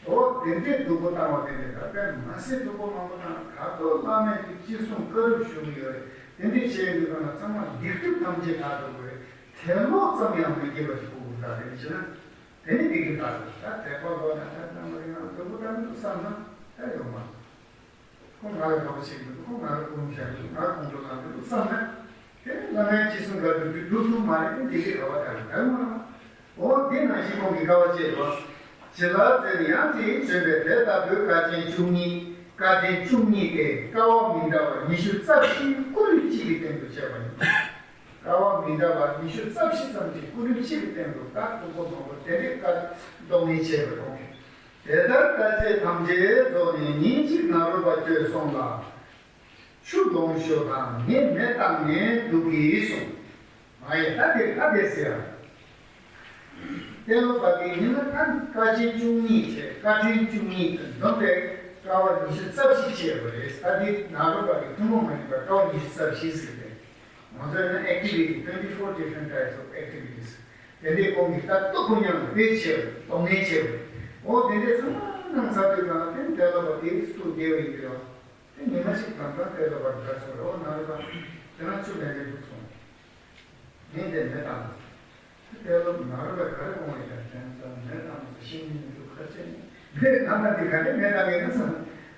འོ་དེ་འདྲའི་སྡུག་པོ་བཏང་བ་དེ་འདྲའི་ད་དཔེ་མ་སྲིད་སྡུག་པོ་མང་པོ་བཏང་། ད་དུང་བླ་མས་ཀྱི་ཅི་གསུང་བཀའ་སྒྲུབ་ཞུ་གི་ཡོད་རེད། དེ་འདྲའི་བྱས་ཡོང་དུས་ཙམ་ལ་ཚང་མ་སྡིག་སྒྲིབ་ཐམས་ཅད་དག་འགྲོ་གི་རེད། དལ་ལོག་ཙམ་ཡང་མི་སྐྱེ་བ་ཞིག་དགོས་ཀྱི་རེད། ད་དེ་འདྲ་བྱས་ན་དེ་ནི་སྡིག་སྒྲིབ་དག་འགྲོ། ད་དད་པ་ལོག་ན་ད་ད་མ་རིང་ང་སྡུག་པོ་བཏང་གི་འདུག་བསམ་ན་ད་ཡོང་མ། ཁོ་ང་ལ་དགའ་པོ་བྱེད་ཀྱི་འདུག་ཁོ་ང་ལ་སྐུ་ངོ་བཞག་གི་འདུག་ང་ཁོང་ཁྲོ་ལངས་ཀྱི་འདུག་བསམ་ན། དེ་ནི་བླ་མའི་ཅི་གསུང་བཀའ་སྒྲུབ་ཀྱི་སྒྲུབ་ཐུབ་མ་རེད། དེ་འདི་ག་བ་དང་ག་མ་རེད། འོ་དེ་ནང་བཞིན་ཁོང་གིས་དཀའ་བ་སྤྱད་འགྲོ། བྱིན་རླབས་མཛད་ནས་ཡང་དེ་བྱོན་པས། དེ་ལྟ་བུའི་བཀའ་ཆེན་བཅུ་གཉིས། བཀའ་ཆེན་བཅུ་གཉིས་ཏེ། དཀའ་བ་མི་འདྲ་བ་ཉི་ཤུ་རྩ་བཞི་སྐུ་ལུས་གཅིག་གི་སྟེང་དུ་བྱས་པ་ཡིན། དཀའ་བ་མི་འདྲ་བ་ཉི་ཤུ་རྩ་བཞི་ཙམ་ཞིག་སྐུ་ལུས་གཅིག་གི་སྟེང་དུ་ད་སྡུག་པོ་མང་པོ་དེ་འདྲའི་བཀའ་གཏོང་ནས་བྱས་པ་ཁོང་གིས། དེ་ལྟར་བཀའ་ཆད་ཐམས་ཅད་རྫོགས་ནས་ཉིན་གཅིག་ནཱ་རོ་པ་ཁྱོད་སོང་ལ། ཆུ་ལོངས་ཤོག་དང་ངས་མེ་བཏང་ནས་འདུག་གིས་གསུངས། མ་ཡེ་ད་དེ་ད་དེ་ཟེར་ཡ། དཔལ་སློབ་པ་དེ་ཉིན་ལ་ད་བཀའ་ཆེན་བཅུ་གཉིས་བྱས། བཀའ་ཆེན་བཅུ་གཉིས་དང་འཛོམས་པའི་དཀའ་བ་ཉི་ཤུ་རྩ་བཞི་བྱས་པ་རེད། ད་དེ་ནཱ་རོ་པ་གི་ཐུན་མོང་མ་ཡིན་པར་དཀའ་བ་ཉི་ཤུ་རྩ་བཞི་ཟེར་ཏེ། ང་ཚོ་ཡིན་ན་activity, twenty four different types of activities དེ་འདྲའི་ཁོང་གིས་ད་སྟོབས་ཀུན་ཡང་སྤེལ་བྱས་པ་རེད། གཏོང་ལེན་བྱས་པ་རེད། འོ་དེ་འདྲའི་ཚང་མ་གནང་ཚར་དུས་གང་དེ་དཔལ་སློབ་པ་དེ་སུ་དགེ་བ་ཡིན་པའི་དེ་ཉི་མ་ཞིག་དང་ཐོག་དེ་ལ་བར་དགའ་སོང་རོགས་ན་རེ་བ་དེ་ན་ཆུ་ལེན་གྱི་འདུག་སོང་། ངས་དེ་མེ་བཏང་། དེ་ལ་ན་རེ་བ་ག་རེ་གོང་ལ་ཡང་དྲན་ས་མེ་བཏང་ས་ཤིང་མི་འདུག་ཁ་ཆེ་ནས་མེ་བཏང་ན་དེ་ག་ནས་མེ་བཏང་གི་ན་ས་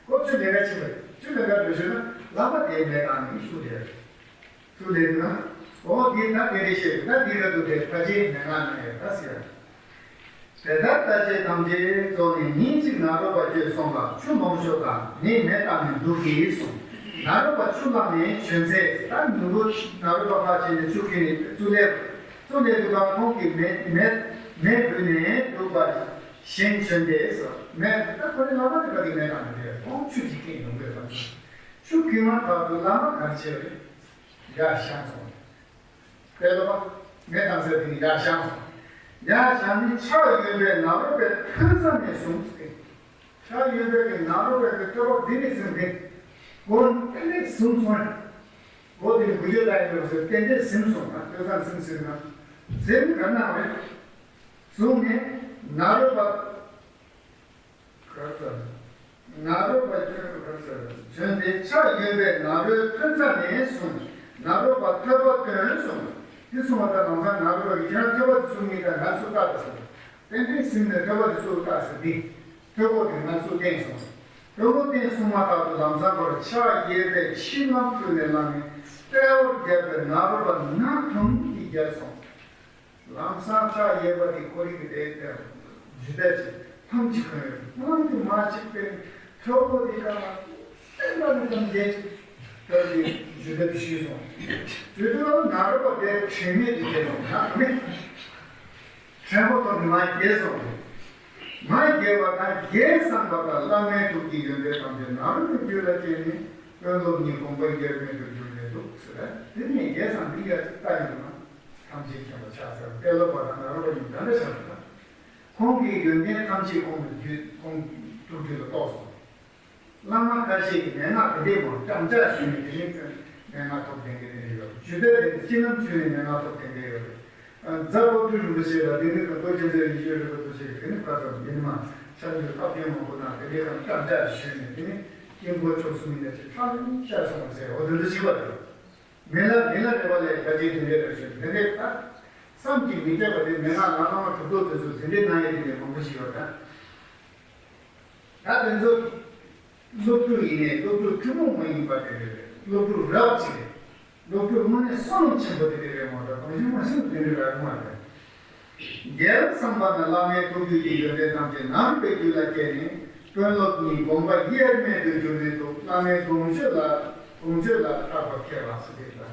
ཁོ་ཆུ་ལེན་ག་ཕྱིན་པ་ཆུ་ལེན་ག་འགྲོ་ཤོད་ན་བླ་མ་དེ་མེ་བཏང་ནས་ཤུགས་རེད། ཚུར་ལེན་ན། འོ་འདི་ད་དེ་རེ་ཞེས་ད་འདི་ག་དུ་དེ་ཕ་ཆེན་མེ་ང་ན་ཡོད་ད་ཟེར། དེ་ལྟར་བཀའ་ཆད་ཐམས་ཅད་རྫོགས་ནས་ཉིན་གཅིག་ནཱ་རོ་པ་ཁྱོད་སོང་ལ་ཆུ་ལོངས་ཤོག་དང་ངས་མེ་བཏང་ནས་འདུག་གིས་གསུངས། ནཱ་རོ་པ་ཆུ་བླངས་ནས་བྱོན་ཚེ་ད་ནུ་བོ་ནཱ་རོ་པ་ཕར་ཕྱིན་ནས་ཆུ་ཁྱེར་ནས་ཚུར་སླེབས། ཚུར་སླེབས་དུས་ཀ་ཁོང་གིས་མེ་མེ་མེ་བུས་ནས་འདུག་པ་བཞིན་བྱོན་ཏེ་ཟེར། མེ་ད་ཁོ་རེ་བླ་མ་དེ་ག་གིས་མེ་བཏང་ནས་རེད། ཁོང་ཆུ་ཅིག་ཁྱེར་ཡོང་དགོས་པ་ཆུ་ཁྱེར་མ་ཐག་ཏུ་བླ་མ་ག་རེ་བྱས་རེད། ཡར་བཞེངས་སོང་། དཔལ་སློབ་པ། མེ་བཏང་ས་དེ་ནས་ཡར་བཞེངས་སོང་། ཡར་བཞེངས་ནས་ཕྱག་གཡོན་པས་ནཱ་རོ་པའི་ཐོད་རྩ་ནས་བཟུང་སྟེ། ཕྱག་གཡོན་པས་ཀྱི་ནཱ་རོ་པའི་གི་ཐོད་པ་འདི་ནས་བཟུང་སྟེ། མགོ་ནས་ཏན་ཏན་བཟུང་སོང་ཡ། མགོ་དེ་ནས་མགུ་ཆོད་ལྟ་ཡི་འདུག་ཟེར་ཏན་ཏན་བཟུང་སོང་ན་ཐོད་རྩ་བཟུང་ཟེར་ན། བཟུང་ག་ན་རེད། བཟུང་ནས་ནཱ་རོ་པ། ག་རེ་ཟེར། ནཱ་རོ་པ་ཁྱོད་ག་རེ་ཟེར། བྱོན་ཏེ་ཕྱག་གཡོན་པས་ནཱ་རོའི་ཐོད་རྩ་ནས་བཟུང་། ནཱ་རོ་པ་ཐོད་པ་བཏོན་གསུངས། དེ་སོང་བ་དང་ལམ་སང་ནཱ་རོ་པ་གིས་ཁྱེད་རང་ཐོས་པ་དེ་ཚོ་གཉིས་ཀ་ང་ཚོ་ལྟ་དང་ཟེར། ཏན་ཏན་ཟིན་ནས་ཐོས་པ་དེ་ཚོ་ལྟ་ཟེར་ཏེ། ཐོས་གོ་དེ་ང་ཚོ་བསྟན་སོང་། ཐོས་གོ་བསྟན་སོང་མ་ཐག་ཏུ་ལམ་སང་ཁོ་ལ་ཕྱག་གཡས་པས་ཕྱི་ལམ་བསྐུལ་ནས་བླ་མས་དཔྲལ་བར་བརྒྱབ་པས་ནཱ་རོ་པ་ནག་ཐུམ་གྱིས་བརྒྱལ་སོང་། ལམ་སང་ཕྱག་གཡས་པ་དེ་ཁོ་རང་གི་དེ་ལྟར་ཇི་ལྟར་ཅིག་ཐམས་ཅད་ཁོན་ཡོད་སྣང་དུ་མ་ཅིག་པས་ཐོས་གོ་དེ་ག་ལ་བསྟན་པ་ནི་ཙམ་བརྒྱལ་ཅིག་ལྟར་གྱི་ཇི་ལྟར་ཞུས་སོང་། དུས་དུ་ལ་ནཱ་རོ་པ་དེ་དྲན་མེད་དུ་བརྒྱལ་སོང་། ནག་མེད། དྲན་པ་ཐོབ་ནས་མར་བརྒྱལ་སོང་། མར་བརྒྱལ་བ་དང་བརྒྱལ་བསམ་པ་དང་བླ་མའི་ཐུགས་ཀྱི་ཡོན་ཏན་ཐམས་ཅད་ནཱ་རོ་པའི་རྒྱུད་ལ་སྐྱེས་ནས་དཔོན་སློབ་གཉིས་དགོངས་པ་དབྱེར་མེད་དུ་གྱུར་ནས་འདུག་ཟེར། དེ་ནས་བརྒྱལ་བསམ་འདི་ཡ་ཅིག་ལྟ་ཡོང་ན། ཐམས་ཅད་མཁྱེན་པ་ཕྱག་འཚལ་ལོ། དཔལ་སློབ་པ་དང་ནཱ་རོ་པ་གཉིས་འདྲ་འདྲ་ཆགས་པ་དང་། ཁོང་གི་ཡོན་ཏན་ཐམས་ཅད་ཁོང་གི་རྒྱུད་ཁོང་ཐུགས་རྒྱུད་ལ་རྟོགས་སོང་། བླ་མ་ཁ་ཤས་ཀྱིས་མན་ངག་དེ་འདྲའི་མང་དྲང་བཅའ་ཞུས་ནས་དེ་རིང་ཁྱོད་མན་ངག་ཐོབ་བསྡད་མཁན་དེ་འདྲ་ཡོད། ཇུས་འདྲ་དེ་ཕྱི་ནང་བཅུ་ནས་མན་ངག་ཐོབ་བསྡད་མཁན་ཡོད་རེད། རྫ་དབང་ཕྲུག་རིན་པོ་ཆེ་ལ་དེ་ནི་ག་ཏོ་ཆེན་ཟེར་ཡིན་ཤོད་རེད་པ། ཏོ་ཆེ་གི་དེ་ནི་བཀའ་ཙམ་ཡིན་མ་ཆ་འཇོག་ཐབས་མཁན་མང་པོ་དང་དེ་འདྲའི་ཁམས་དྲང་བཅའ་ཞུས་ནས་དེ་ནི་དཀྱིལ་འཁོར་ཕྱོགས་གསུམ་ཡིན་ན་ཅིག་ཐག་རིང་ཤར་སོང་བ་ཟེར་འོ་དེ་ཚོ་ཞིག་པ་རེད། མི་ལ་མི་ལ་རེ་བ་ལས་ག་ཅིག་དེ་འདྲའི་རེ་ཞུ་དེ་འདྲའི་ད་བསམ་གྱིས་མི་ཁྱབ་པ་དེ་མན་ངག་ལ་བླ་མ་གྲུབ་ཐོབ་དེ་ཚོ་དེ་འདྲའི་གནང་ཡས་དེ་འདྲའི་མང་པོ་ཞིག་ཡོད་ད། ད་དེ་ཚོ་སློབ་ཕྲུག་ཡིན་ནའི་སློབ་ཕྲུག་ཐུན་མོང་མ་ཡིན་པ་དེ་འདྲ་རེད། སློབ་ཕྲུག་རབ་ཅིག་རེད། སློབ་ཕྲུག་དངོས་གནས་བསོད་ནམས་ཆེན་པོ་དེ་འདྲ་རེད་མ་གཏོགས་གང་བྱུང་མ་བྱུང་དེ་འདྲ་རག་མ་རེད། རྒྱལ་བསམ་པ་ན་བླ་མའི་ཐུགས་རྒྱུད་ཀྱི་ཡོན་ཏན་ཐམས་ཅད་ནང་པའི་རྒྱུད་ལ་སྐྱེས་ནས་དཔོན་སློབ་གཉིས་དགོངས་པ་དབྱེར་མེད་དུ་གྱུར་ནས་འདུག་བླ་མའི་དགོངས་སྤྱོད་ལ་དགོངས་སྤྱོད་ལ་ཐར་པ་མཁས་པ་ཟེར་དེ་ལ།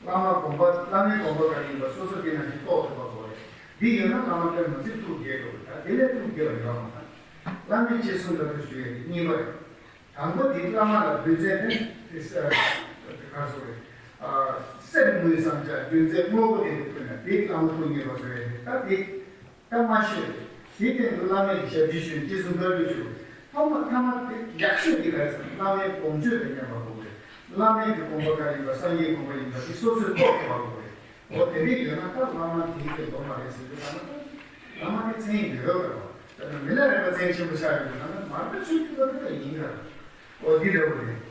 བླ་མ་དགོངས་པ་བླ་མའི་དགོངས་པ་ག་རེ་ཡིན་པ་སོ་སོ་དེ་ནང་བཞིན་རྟོགས་ཐུབ་པ་དགོས་རེད། འདི་ཡོད་ན་བླ་མ་དཔེ་མི་སྲིད་ཐུགས་དགྱེས་འགྲོ་གི། ད་དེ་ལས་ཐུགས་དགྱེས་པ་ཡོད་མ་རེད། བླ་མས་ཅི་གསུངས་ད་དུ་ཞུ་ཡས་དེ་གཉིས་པ་རེད། དང་པོ་དེ་བླ་མ་ལ་འབུལ་རྫས་ནི་དེ་ས་དེ་ག་སོ་རེད། སེམས་དངུལ་ཟངས་ལྕགས་འབུལ་རྫས་དངོས་པོ་དེ་ཕུལ་ན་དེ་བླ་མ་ཐུགས་མཉེས་པ་བཟོ་ཡས་རེད། ད་དེ། ད་མ་ཤོད། དེའི་སྟེང་དུ་བླ་མའི་ཞབས་ཕྱི་ཞུས་ཅི་གསུང་བཀའ་འདྲི་ཞུ། ཐོག་མ་ཐ་མ་དེ་ཡག་ཤོས་དེ་ག་རེ་ཟེར་ན་བླ་མའི་དགོངས་སྤྱོད་དང་མཉམ་པ་དགོས་རེད། བླ་མའི་གི་དགོངས་པ་ག་ཡིན་པ་སངས་རྒྱས་དགོངས་པ་ཡིན་པ་དེ་སོ་སོས་རྟོགས་ཐུབ་པ་དགོས་རེད། འོ་དེ་འདྲས་ཡོད་ན་ད་བླ་མ་དེའི་གི་སློབ་མ་རེད་ཟེར་དུས་ད་ན་ད་བླ་མ་དེ་མཚན་ཡོད་རེད་བ། ད་ནི་མི་ལ་རས་པ་མཚན་ཆེན་པོ་ཆགས་ཡོད་ན་ད་མར་པ་ཆོས་ཀྱི་བླ་མ་ད་ཡིན་ག་རེད། འོ་འདི་འདྲ་བོ་རེད།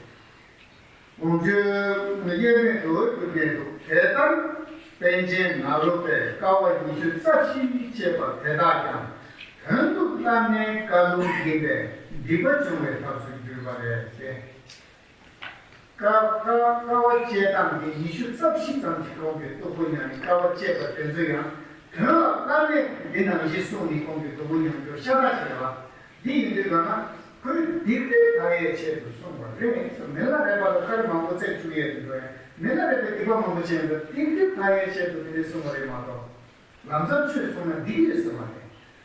དགོངས་སྤྱོད་དབྱེར་མེད་དུ་གྱུར་ནས་འདུག་དེ་ལྟར་པཎ་ཆེན་ནཱ་རོ་པས་དཀའ་བ་ཉི་ཤུ་རྩ་བཞི་སྤྱད་པ་དེ་དག་ཀྱང་དོན་དུ་བླ་མའི་བཀའ་ལུང་ཡིན་པས་སྒྲིབ་པ་སྦྱོང་བའི་ཐབས་སུ་གྱུར་པ་རེད་ཟེར། དཀའ་དཀའ་དཀའ་བ་སྤྱད་སྟངས་དེ་ཉི་ཤུ་རྩ་བཞི་ཙམ་གྱིས་ཁོང་གིས་སྡུག་པོ་མྱངས་ནས་དཀའ་བ་སྤྱད་པ་དེ་ཚོ་ཡང་དོན་ལ་བླ་མས་འདི་ནང་བཞིན་གསུངས་ནས་ཁོང་གིས་སྡུག་པོ་མྱངས་རྒྱུ་ཤ་སྟག་ཞིག་རེད་བ། འདི་ཡིན་དུས་གང་ན་ཁོས་སྡིག་སྒྲིབ་དག་ཡས་ཆེད་དུ་གསུངས་པ་རེད་ཟེར། མི་ལ་རས་པ་ལ་དཀར་མང་པོ་བརྩེགས་བཅུག་ཡས་དུ་འགྲོ་ཡ། མི་ལ་རས་པའི་སྡིག་པ་མང་པོ་བྱས་ཡོད་པས་སྡིག་སྒྲིབ་དག་ཡས་ཆེད་དུ་དེ་འདྲ་གསུངས་པ་རེད་མ་གཏོགས། ལམ་སང་ཆོས་གསུངས་ན་སྡིག་ཡོད་ཟེར་མ་རེད།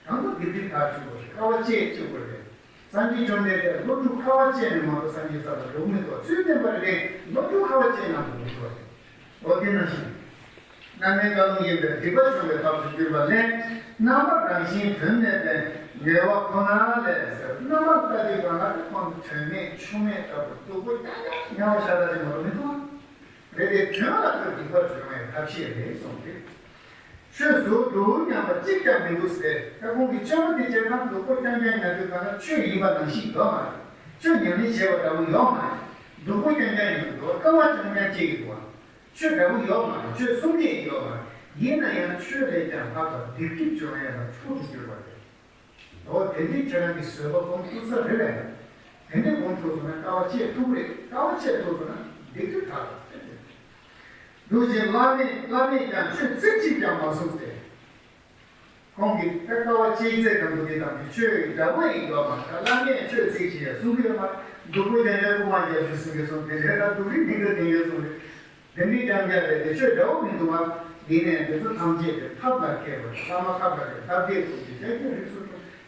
དང་པོ་སྡིག་སྒྲིབ་དག་བཅུག་དགོས་རེད། དཀའ་བ་སྤྱད་བཅུག་དགོས་རེད། སངས་རྒྱས་བཅོམ་ལྡན་འདས་སློབ་ཕྲུག་དཀའ་བ་སྤྱད་ནས་མ་གཏོགས་སངས་རྒྱས་ས་ལ་འགྲོ་མི་འདུག་ཚུལ་བསྟན་པ་རེད། སློབ་ཕྲུག་དཀའ་བ་སྤྱད་ན་འགྲོ་མི་འདུག་བ་རེད། འོ་དེ་ནང་བཞིན། བླ་མའི་བཀའ་ལུང་ཡིན་པས་སྒྲིབ་པ་སྦྱོང་བའི་ཐབས་སུ་གྱུར་པ་ལས། རྣམ་པ་རང་བཞིན་དོན་མེད་པའི་ངལ་བ་ཁོ་ན་ལས་ཟེར། རྣམ་པར་ལྟ་དུས་གང་ལ་ཁོང་དོན་མེད་ཆོ་མེད་ལྟ་བུ་སྡུག་པོ་རྐྱང་རྐྱང་ཉལ་བ་ཤ་སྟག་ཅིག་མ་གཏོགས་མི་འདུག་ཨ། རེད་དེ་དོན་ལ་ཁོས་སྡིག་པ་སྦྱོང་བའི་ཐབས་ཤེས་རེད་གསུངས་ཏེ། ཆོས་སུ་སྡུག་མཉམ་པ་གཅིག་ཀྱང་མི་འདུག་ཟེར། ད་ཁོང་གིས་སྤྱོད་པ་དེ་བྱས་ན་སྡུག་པོ་རྐྱང་རྐྱང་ཉལ་དུས་གང་ལ་ཆོས་ཡིན་པ་ནང་བཞིན་ཡོད་མ་རེད། ཆོས་ཉམས་ལེན་བྱས་པ་འདྲ་པོ་ཡོད་མ་རེད། སྡུག་པོ་རྐྱང་རྐྱང་ཡིན་འདུག་དཀའ་བ་རྐྱང་རྐྱང་སྤྱད་ཀྱི་འདུག་ཆོས་འདྲ་པོ་ཡོད་མ་རེད། ཆོས་གསུང་གི་ཡོད་མ་རེད། ཡིན་ན་ཡང་ཆོས་ལས་ཀྱང་ལྷག་པ་སྡིག་སྒྲིབ་སྦྱོང་ཡས་ལ་འཁྲུལ་དུ་གྱུར་པ་རེད། འོ་དེ་འདྲའི་ཁྱེད་རང་གི་བཟོད་པ་སྒོམ་ཐུབ་ས་རེད་པས། དེ་འདྲའི་སྒོམ་ཐུབ་སོང་ན་དཀའ་བ་སྤྱད་ཐུབ་རེད། དཀའ་བ་སྤྱད་ཐུབ་སོང་ན་སྡིག་སྒྲིབ་དག་རེད། འདུག་ཅིང་བླ་མས་བླ་མས་ཀྱང་ཆོས་ཚིག་གཅིག་ཀྱང་མ་གསུངས་ཏེ། ཁོང་གིས་ད་དཀའ་བ་སྤྱད་ཚད་གང་དུ་དེ་དང་དེ་ཆོས་འདྲ་པོ་ཡིན་ཡོད་མ་རེད། བླ་མས་ཆོས་ཚིག་གཅིག་ཡང་གསུང་གི་ཡོད་མ་རེད། སྡུག་པོ་རྐྱང་རྐྱང་རྐུ་མ་རྒྱག་རྒྱུ་གསུང་གི་སོང་། དེ་འདྲའི་ད་སྡུག་རིགས་མི་འདྲ་དེ་འདྲ་གསུང་གི། དེ་འདྲའི་རྐྱང་རྐྱང་རེད་དེ་ཆོས་འདྲ་པོ་མི་འདུག་ཨ། ཡིན་ནའི་འདི་ཚོ་ཐམས་ཅད་དེ་ཐབས་ལ་མཁས་པ་བླ་མ་ཐབས་ལ་མཁས་ཐབས་མཁས་ཐུགས་རྗེ་ཅན་གྱི་རིགས་སུ་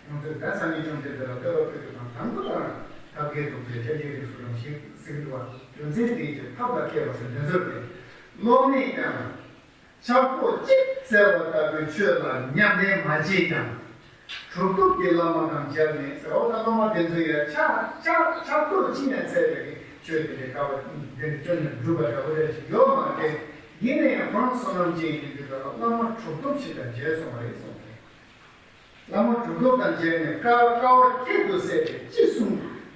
ཡོངས་རྫོགས་ད་སངས་རྒྱས་བཅོམ་ལྡན་འདས་ལ་བསྟོད་པ་ཕུལ་དུས་དང་དང་པོ་དང་ཐབས་མཁས་ཐུགས་རྗེ་ཅན་གྱི་རིགས་སུ་ཡོང་ཞིག་ཟེར་གྱི་འདུག་བ། རྒྱུ་མཚན་དེའི་ཕྱིར་ཐབས་ལ་མཁས་པ་ཟེར་འདི་ཚོ་རེད། སློབ་མས་ཀྱང་ཕྱག་རྡོག་གཅིག་བཙལ་བ་ལྟ་བུའི་ཆོས་ལ་ཉམས་ལེན་མ་བྱས་ཀྱང་། གྲུབ་ཐོབ་ཀྱི་བླ་མ་དང་མཇལ་ནས་ཟེར་བ་དང་། སློབ་མ་དེ་ཚོ་ཡང་ཕྱག་ཕྱག་ཕྱག་རྡོག་གཅིག་ནས་བཙལ་བའི་ཆོས་དེ་འདྲའི་དཀའ་བ་དེ་འདྲ་བསྐྱོན་ནས་སྒྲུབ་པ་འདྲ་པོ་རེ་ཞིག་ཡོད་མ་རེད། ཡིན་ན་ཡང་ཁོ་རང་བསོད་ནམས་ཅན་ཡིན་དུས་ད་བླ་མ་གྲུབ་ཐོབ་ཞིག་དང་མཇལ་སོང་བ་རེད་གསུངས་ཏེ། བླ་མ་གྲུབ་ཐོབ་དང་མཇལ་ནས་དཀའ་དཀའ་བ་ཁྱད་དུ་བསད་པས་ཅི་གསུང་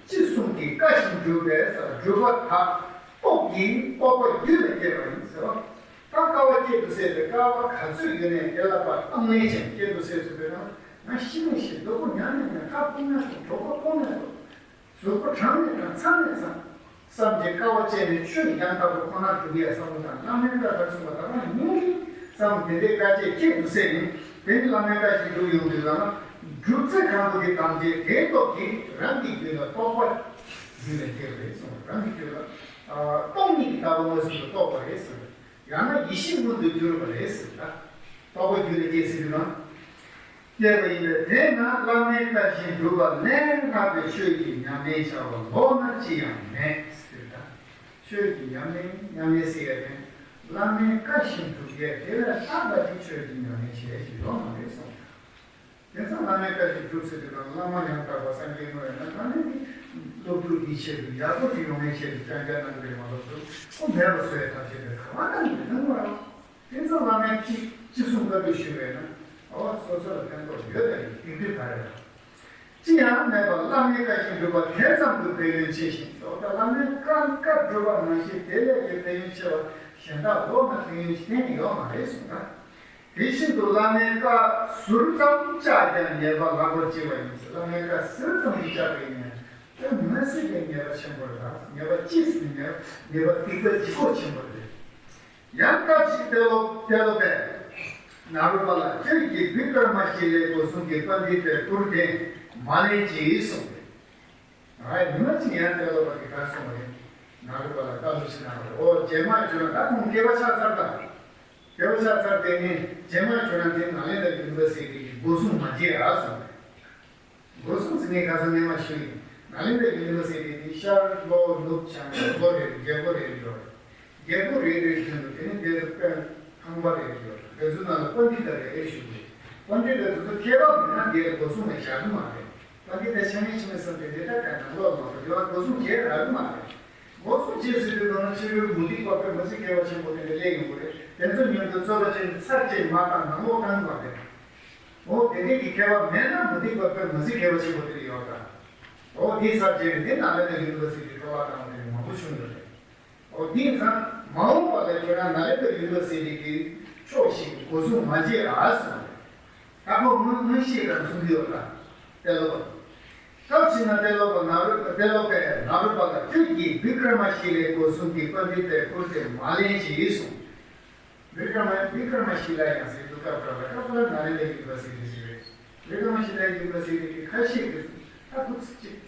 ཅི་གསུང་གི་བཀའ་བཞིན་སྒྲུབ་པས་ཟེར། སྒྲུབ་པ་དག་རྟོགས་ཀྱིས་རྟོགས་པ་རྒྱུད་ལ་སྐྱེས་པ་ཡིན་ཟེར་བ། དཀའ་བ་སྐྱེལ་དུ་སེལ་ཏེ། དཀའ་བ་ག་ཚོད་ཡོད་ནའི་དེ་ལ་ཕར་གཏོང་ལེན་བྱས་སྐྱེལ་དུ་སེལ་ཟེར་བའི་ནང་། ང་ཤི་ནས་ཤི། སྡུག་པོ་མྱངས་ནས་མྱངས། ཁ་སྐོམ་ནས་སྐོམ། གྲོད་ཁོག་ལྟོགས་ནས་ལྟོགས། གཟུགས་པོ་གྲང་ནས་གྲང་། ཚ་ནས་ཚ། བསམ་གྱི་དཀའ་བ་སྤྱད་ནས་ཆོས་ཡང་དག་པ་ཁོ་ནར་འགྲུབ་ཡ་བསམ་བློ་དང་། བླ་མའི་བཀའ་ལ་སོང་བ་དང་། ང་སྙིང་གི་བསམ་དེ་འདྲའི་དཀའ་སྤྱད་སྐྱེལ་དུ་སེལ་ནས། དེ་ནི་བླ་མའི་བཀའ་བཞིན་སྒྲུབ་ཡོང་དུས་ལ། སྒྲུབ་ཚེ་གང་དུ་དེ་དམ་བཅས་དེའི་སྟོབས་ཀྱིས། རང་གི་རྒྱུད་ལ་རྟོགས་པ་རྒྱུད་ལ་སྐྱེས་པ་རེད་གསུངས། རང་གི་རྒྱུད་ལ་སྟོང་ཉིད་ཀྱི་ལྟ་བ་མངོན་སུམ་དུ་རྟོགས་པ་རེད་གསུངས། ཡང་ན་ཡེ་ཤེས་མངོན་དུ་གྱུར་པ་རེད་ཟེར་ལ། རྟོགས་པ་རྒྱུད་ལ་སྐྱེས་ཟེར་དུས་ན། སྐྱེས་པ་ཡིན་པས། དེས་ན་བླ་མའི་བཀའ་བཞིན་སྒྲུབ་པ་ལས་ལྷག་པའི་ཆོས་ཀྱི་ཉམས་ལེན་བྱ་བ་ལོགས་ན་ཅི་ཡང་མེད་ཟེར་ད། ཆོས་ཀྱི་ཉམས་ལེན། ཉམས་ལེན་ཟེར་ཡ་དེ། བླ་མའི་བཀའ་བཞིན་སྒྲུབ་ཡས་དེ་ལས་ལྷག་པ་ཅིག་ཆོས་ཀྱི་ཉམས་ལེན་བྱེད་ཡས་ཅིག་ཡོད་མ་རེད་གསུངས། དེ་ཙམ་བླ་མའི་བཀའ་བཞིན་སྒྲུབ་ཟེར་དུས་ན། བླ་མ་ཡང་དག་པ་སངས་རྒྱས་དངོས་ཡིན་ན། ད་ནི་སློབ་ཕྲུག་གི་ཆེད་དུ་ཡག་པོ་ཅིག་ཡོང་བའི་ཆེད་དུ་སྐྱོན་ཆ་གནང་གི་རེད་མ་གཏོགས། ཁོ་མེད་པ་བཟོ་ཡའི་ཐབས་ཤེས་དེ་ག་བ་གནང་གི་རེད་གནང་མ་རེད། དེ་ཙམ་བླ་མས་ཅི་ཅི་གསུང་བཀའ་སྒྲུབ་ཞུས་པས་ན། འོ་སོ་སོ་ལ་ཕན་ཐོགས་ཡོད་པའི་སྡིག་སྒྲིབ་ག་རེ་རེད། ཅི་ཡང་མེད་པར་བླ་མའི་བཀའ་བཞིན་སྒྲུབ་པ་དེ་ཙམ་དུ་ཕན་ཡོན་ཆེ་ཞིང་། འོ་ད་བླ་མའི་བཀའ་བཀའ་སྒྲུབ་པ་ནང་བཞིན་དེ་ལས་ཀྱང་ཕན་ཡོན་ཆེ་བ་གཞན་དག་ལོགས་ན་ཕན་ཡོན་གཏན་ནས་ཡོད་མ་རེད་གསུངས་ན། དེ་བཞིན་དུ་བླ་མའི་བཀའ་ཟུར་ཙམ་བཅག་ཀྱང་ཉེས་པ་ལྷག་པར་ལྕི་བ་ཡིན་ཟེར། བླ་མའི་བཀའ་ཟུར་ཙམ་ཞིག་བཅག་པ་ཡིན་ན། དེ་མི་སྲིད་པའི་ཉེས་པ་ཆེན་པོ་རེད། ཉེས་པ་ཅི་ཟེར་ན། ཉེས་པ་སྡིག་པ་ལྗིད་ཁོག་ཆེན་པོ་རེད། ཡང་སྐབས་ཤིག་ཏེ་ལོ་ཏེ་ལོ་པས་ནཱ་རོ་པ་ལ། ཁྱོད་ཀྱིས་བི་ཀྲ་མ་ཤི་ལའི་སྒོ་སྲུང་གི་པཎྜི་ཏའི་སྐུར་དེ་མ་ལེན་ཅིག་གསུངས་ཏེ། ང་ཡིན་ན་ཅི་ཡང་ཏེ་ལོ་པ་གིས་ག་གསུངས་པ་རེད། ནཱ་རོ་པ་ལ་བཀའ་སློབ་ཞིག་གནང་བ་རེད། འོ་རྗེས་མ་བྱུང་ན། ད་ཁོང་སྐྱེ་བ་ཆགས་ཚར་ད། སྐྱེ་བ་ཆགས་ཚར་དེ་ནས་རྗེས་མ་བྱུང་ན་དེ་ནཱ་ལེནྡྲ་ཡུ་ནི་ཝར་སི་ཊི་གི་སྒོ་སྲུང་མ་བྱེད་ཨ་གསུངས་པ་རེད། སྒོ་སྲུང་ཟེར་ནས་ཁ་སང་སྔོན་མ་ཞུས་ཡིན། ནཱ་ལེནྡྲ་ཡུ་ནི་ཝར་སི་ཊི་དེ་ཤར་ལྷོ་ནུབ་བྱང་ལོ་རེ་རེ་རྒྱལ་སྒོ་རེ་རེ་ཡོད་རེད། རྒྱལ་སྒོ་རེ་རེ་བཞིན་དུ་དེ་ནི་དེ་ཚོ་དཔོན་ཁང་པ་རེ་རེ་ཡོད་རེད། དེ་ཚོ་ནང་ལ་པཎྜི་ཏ་རེ་རེ་བཞུགས་རེད། པཎྜི་ཏ་དེ་ཚོ་མཁས་པ་མིན་ན་དེ་ལ་སྒོ་སྲུང་ལ་བཞག་གི་མ་རེད། པཎྜི་ཏ་ཆ་མེད་ཆ་མེད་བསམ་སྟེ་དེ་ལྟར་ག་ནང་ལོགས་ལ་མ་གཏོགས་དེ་བ་སྒོ་སྲུང་བྱེད་རག་གི་མ་རེད། སྒོ་སྲུང་བྱེད་ཟེར་དུས་ནང་ཕྱི་རོལ་མུ་སྟེགས་པ་དཔེ་མི་སྲིད་མཁས་པ་ཆེན་པོ་དེ་འདྲ་སླེབས་ཡོང་གི་རེད། དེ་ཚོ་མཉམ་དུ་རྩོད་པ་བྱས་ནས་ཚར་བཅད་མ་བཏང་ནང་ལོགས་བཏང་གི་མ་རེད། འོ་དེ་འདྲའི་གི་མཁས་པ་མེད་ན་མུ་སྟེགས་པ་དཔེ་མི་སྲིད་མཁས་པ་ཆེན་པོ་དེ་འདྲ་ཡོད་ད། འོ་དེ་ཚར་བཅད་ནས་དེ་ནཱ་ལེནྡྲ་ཡུ་ནི་ཝར་སི་ཊི་འཕྲོ་བརླག་བཏང་བ་དེ་འདྲ་མང་པོ་བྱུང་ཡོད་རེད། འོ་དེ་ཡིན་ཙང་མ་འོངས་པ་ལ་ཁྱོད་རང་ནཱ་ལེནྡྲ་ཡུ་ནི་ཝར་སི་ཊི་གི་ཕྱོགས་ཤིག་སྒོ་སྲུང་མ་བྱེད་ཨ་གསུངས་རེད། ད་ཁོ་དངོས་དངོས་ཤེས་རང་གསུང་གི་ཡོད་ད། ཏེ་ལོ་པ། སྐབས་ཤིག་ན་ཏེ་ལོ་པ་ནཱ་རོ་ཏེ་ལོ་པས་ནཱ་རོ་པ་ལ། ཁྱོད་ཀྱིས་བི་ཀྲ་མ་ཤི་ལའི་སྒོ་སྲུང་གི་པཎྜི་ཏའི་སྐུར་དེ་མ་ལེན་ཅིག་གསུངས། བི་ཀྲ་མ་བི་ཀྲ་མ་ཤི་ལ་ཡང་ཟེར་དུས་སྐབས་སྐབས་ལ་སྐབས་ལ་ནཱ་ལེནྡྲ་ཡུ་ནི་ཝར་སི་ཊི་ཞིག་རེད། བི་ཀྲ་མ་ཤི་ལ་ཡུ་ནི་ཝར་སི་ཊི་གི་ཁ་ཤས་ཀྱིས་ད་ཁུ་ཚུར་གཅིག་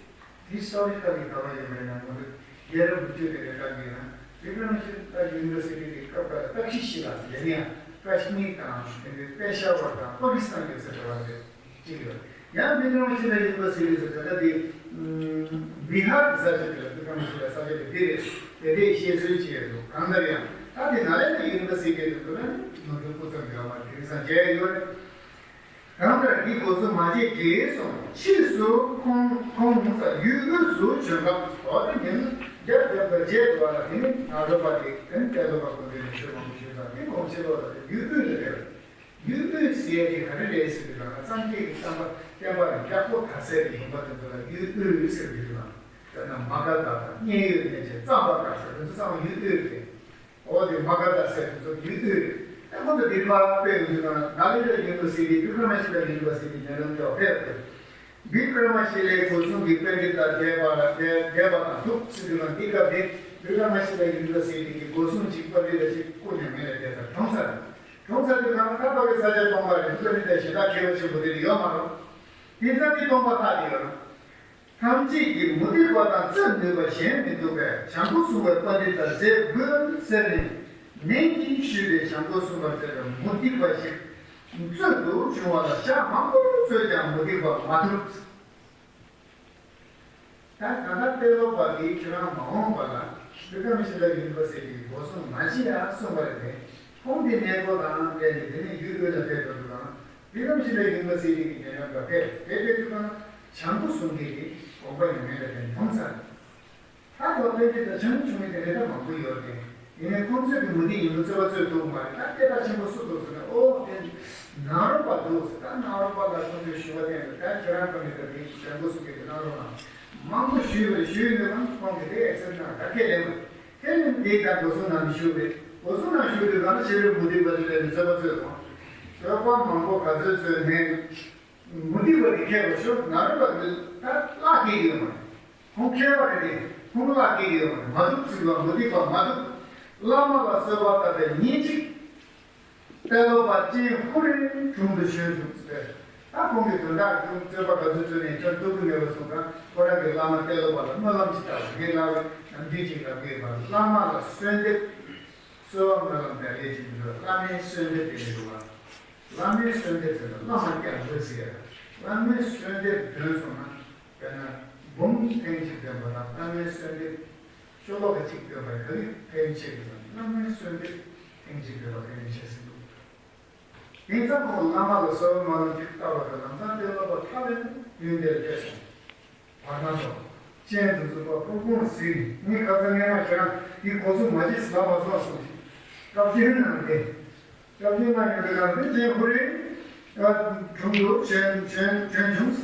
ཧི་སི་ཊོ་རི་ཀལ་གྱི་ག་བ་ཡོད་མེད་ན་ངོ་སྤྲོད་རྒྱལ་རབས་དགུ་བཅུ་དེ་འདྲ་བཀའ་འགྱུར་ན། བི་ཀྲ་མ་ཤི་ལ་ཡུ་ནི་ཝར་སི་ཊི་དེ་སྐབས་འགའ་ལ་ཏཀ་ཤི་ཤི་ལ་ཟེར་ཡ་ནི་ཡང་ཀ་ཤི་མིར་དང་དེ་འདྲའི་པེ་ཤ་ཝར་དང་པ་ཀི་སི་ཐན་ཡོད་ས་འདྲ་བ་རེད། གཅིག་ཡོད། ཡང་བི་ཀྲ་མ་ཤི་ལ་ཡུ་ནི་ཝར་སི་ཊི་ཟེར་ད་ལྟ་དེ་བི་ཧར་གྱི་ས་ཆ་དེ་ལ་བི་ཀྲ་མ་ཤི་ལ་ས་ཆ་དེ་དེ་རེད། དེ་འདྲའི་བཤད་སྲོལ་ཅིག་ཡོད་འདུག་གང་ལྟར་ཡང་ད་དེ་ནཱ་ལེནྡྲ་ཡུ་ནི་ཝར་སི་ཊི་དེ་ཚོ་ལ་ནི་ནོར་འཁྲུལ་སྤུ་ཙམ་ཡོད་མ་རེད། དེང་སང་མཇལ་ཡོད་རེད། གང་ལྟར་འདི་སྒོ་སྲུང་མ་བྱེད་ཅིག་གསུངས། ཕྱིས་སུ་ཁོང་ཁོང་ཡུལ་དབུས་སུ་བྱོན་སྐབས། འོ་དེ་ཉིན་རྒྱབ་རྒྱབ་ཏུ་མཇལ་འདུག་བ་ལ། དེ་ནི་ནཱ་རོ་པ་དེ་དེ་ནི་ཏེ་ལོ་པ་སྐུ་མདུན་ནས་ཆོས་མང་པོ་ཞུས་ཙང་དེ་ཁོང་ཕྱི་ལོགས་ལ་དེ་ཡུལ་དབུས་ལ་སླེབས། ཡུལ་དབུས་ཟེར་ཡ་དེ་ག་རེ་རེད་ཟེར་དུས་ན། སངས་རྒྱས་ཀྱི་བསྟན་པ་བསྟན་པ་ལ་ཡག་པོ་དར་སའི་ལུང་པ་དེ་ཚོ་ལ་ཡུལ་དབུས་ཟེར་གྱི་འདུག་ན། དཔེར་ན་མ་ག་དྷ་དང་མཉན་ཡོད་གནས་ཆེན་གཙང་པ་དཀར་ཟེར་དེ་ཚོ་ཚང་མ་ཡུལ་དབུས་རེད། འོ་དེ་མ་ག་དྷ་ཟེར་དེ་ཚོ་ཡུལ་དབུས་རེད། ཨེ་ཁོང་ཚོ་དེ་ཕར་དཔེ་ཡོང་དུས་ན་ནཱ་ལེནྡྲ་ཡུ་ནི་ཝར་སི་ཊི་བི་ཀྲ་མ་ཤི་ལ་ཡུ་ནི་ཝར་སི་ཊི་ཉེ་ལམ་དུ་ཕེབས་ཏེ། བི་ཀྲ་མ་ཤི་ལའི་སྒོ་སྲུང་གི་པཎྜི་ཏ་བསྡད་པ་ལ་བསྡད་བསྡད་པ་དང་འདུག་ཟེར་དུས་ན། འདི་སྐབས་དེ་བི་ཀྲ་མ་ཤི་ལ་ཡུ་ནི་ཝར་སི་ཊི་གི་སྒོ་སྲུང་གཅིག་པཎྜི་ཏ་གཅིག་སྐུ་མྱ་ངན་ལས་འདས་ཚར། གྲོངས་ཚར། གྲོངས་ཚར་དུས་ན་ད་ཕ་གི་ས་ཆ་སྟོང་པ་རེད། པཎྜི་ཏ་གཞན་དག་མཁས་པ་ཆེན་པོ་དེ་འདྲ་ཡོད་མ་རེད། དེ་ཙམ་གྱིས་སྟོང་པ་ལྷག་དེ་ཡོད་རེད། ཐམས་ཅད་ཀྱིས་མུ་སྟེགས་པ་དང་རྩོད་ནུས་པ་གཞན་མི་འདུག་པས། བྱང་སྒོ་སྲུང་བའི་པཎྜི་ཏ་ཟས་དགོས་ཟེར་ནས་ནན་གྱིས་ཞུས་པས། བྱང་སྒོ་སྲུང་བར་བྱེད་པའི་མུ་སྟེགས་པ་ཞིག་རྩོད་དུ་བྱུང་བ་ལ་ཞག་མང་པོ་རྩོད་ཀྱང་མུ་སྟེགས་པ་མ་ཐུབ། ད་ད་ལྟ་ཏེ་ལོ་པ་གིས་ཁྱོད་རང་མ་འོངས་པ་ལ་བི་ཀྲ་མ་ཤི་ལ་ཡུ་ནི་ཝར་སི་ཊི་གི་སྒོ་སྲུང་མ་བྱེད་ཨ་གསུངས་པ་རེད་དེ། ཁོང་གི་གནས་སྐོར་དང་འབྲེལ་ནས་དེ་ནས་ཡུལ་དབུས་ལ་ཕེབས་འགྲོ་དུས་ན། བི་ཀྲ་མ་ཤི་ལ་ཡུ་ནི་ཝར་སི་ཊི་གི་ཉེ་འགྲམ་ལ་ཕེབས། དེ་ཕེབས་དུས་ན་བྱང་སྒོ་སྲུང་མཁན་གྱི་དགོངས་པ་ཉམས་ལེན་ལ་བརྟེན་གྲོངས་ཚར། ད་ལྟ་པཎྜི་ཏ་ཆུང་ཆུང་མི་དེ་འདྲ་མང་པོ་ཡོད་དེ། ཡིན་ནའི་ཁོང་ཚོས་ཀྱི་མུ་སྟེགས་ཡིན་པ་རྩོད་པ་རྩོད་ཐུབ་མ་རེད། ད་སྐད་གྲགས་ཆེན་པོ་སུ་འདུག་ཟེར་ན། ཨོ་དེ་ནཱ་རོ་པ་འདུག་ཟེར། ད་ནཱ་རོ་པ་ལ་ཁོང་ཚོས་ཞུ་བ་བསྟན་པས། ད་ཁྱེད་རང་པཎྜི་ཏ་དེ་བྱང་སྒོ་སྲུང་མཁན་དེ་གནང་རོགས་གནང་མང་པོ་ཞུས་པ་རེད། ཞུས་ཡོད་ན་ཁོང་གིས་དེ་ཨེག་སེབ་གནང་། ད་ཁས་ལེན་པ་རེད། ཁས་ལེན་དེ་ད་སྒོ་སྲུང་གནང་ནས་ཞུས་པ་རེད། སྒོ་གསུམ་ནང་བཞུགས་དུས་གང་ན་ཤེས་རབ་མུ་སྟེགས་པ་ཞིག་ལས་ནས་རྩོད་པ་རྩོད་དང་། རྩོད་པ་མང་པོ་ག་ཚོད་རྩོད་ནས། མུ་སྟེགས་པ་དེ་མཁས་པ་ཤོར་ནཱ་རོ་པ་དེ་ད་བརླག་སྐྱེལ་གྱི་ཡོད་མ་རེད། ཁོང་མཁས་པ་རེད་དེ་ཁོང་བརླག་སྐྱེལ་གྱི་ཡོད་མ་རེད། མ་ཐུབ་ཚིག་ལ་མུ་སྟེགས་པ་མ་ཐུབ། བླ་མ་ལ་གསོལ་བ་བཏབ་པའི་ཉིན་གཅིག་དཔལ་སློབ་པ་སྤྱན་ཧུ་རེ་དྲུང་དུ་བྱོན་བྱུང་ཟེར། ད་ཁོང་གིས་དོན་དག་ཀུན་རྩོད་པ་ག་ཚོད་རྩོད་ནས་ཁྱོད་ཐུབ་ཀྱི་མེད་པར་གསུངས་ཙང་ཁོ་རང་གི་བླ་མ་དཔལ་སློབ་པ་ལ་སྨོན་ལམ་ཞིག་བཏབ་པ་ངས་ལབ་པའི་ནམ་རྒྱུན་ཅིག་ལབ་ཀྱི་ཡོད་པ། བླ་མ་ལ་གསོལ་འདེབས། གསོལ་བ་སྨོན་ལམ་དང་ལས་ཀྱི་འདུལ་བ་བླ་མའི་གསོལ་འདེབས་དེ་མི་འདུག་བ། བླ་མའི་གསོལ་འདེབས་ཟེར་ན་བླ་མ་སྐྱབས་འགྲོ་ཟེར་ཡ། བླ་མའི་གསོལ་འདེབས་འདོན་སོང་ན་དཔེར་ན་འབུམ་ཐེངས་གཅིག་འདོན་པ་དང་བླ་མའི་གསོལ་འདེབས་ཤོ་ལོ་ཀ་གཅིག་འདོན་པ་ག་གི་ཕན་ཆེ་གི་ཟེར་ན་བླ་མའི་གསོལ་འདེབས་ཐེངས་གཅིག་འདོན་པ་ཕན་ཆེ་ཟེར་འདུག་དེང་སང་ཁོང་བླ་མ་ལ་གསོལ་བ་སྨོན་ལམ་ཅིག་བཏབ་པ་དང་ལམ་སང་དཔལ་སློབ་པ་ཐ་མལ་དུས་འདིར་སླེབས་སོང་། བར་སྣང་དང་། སྤྱན་དུ་འཛུགས་པ་ཕུར་ཁུང་ཟིན་ནི་ཁ་སང་སྔས་མ་ཁྱེད་རང་འདི་གོ་ཚུགས་མ་བྱེད་ཟེར་ལབ་མ་སོང་གསུངས་ཤིང་། སྐབས་དེར་ནང་དེ། སྐབས་དེ་ན་ཡོད་པའི་ནང་དེ་སྤྱན་ཧུ་རེ། དྲུང་དུ་བྱོན་བྱོན་བྱོན་བྱུང་།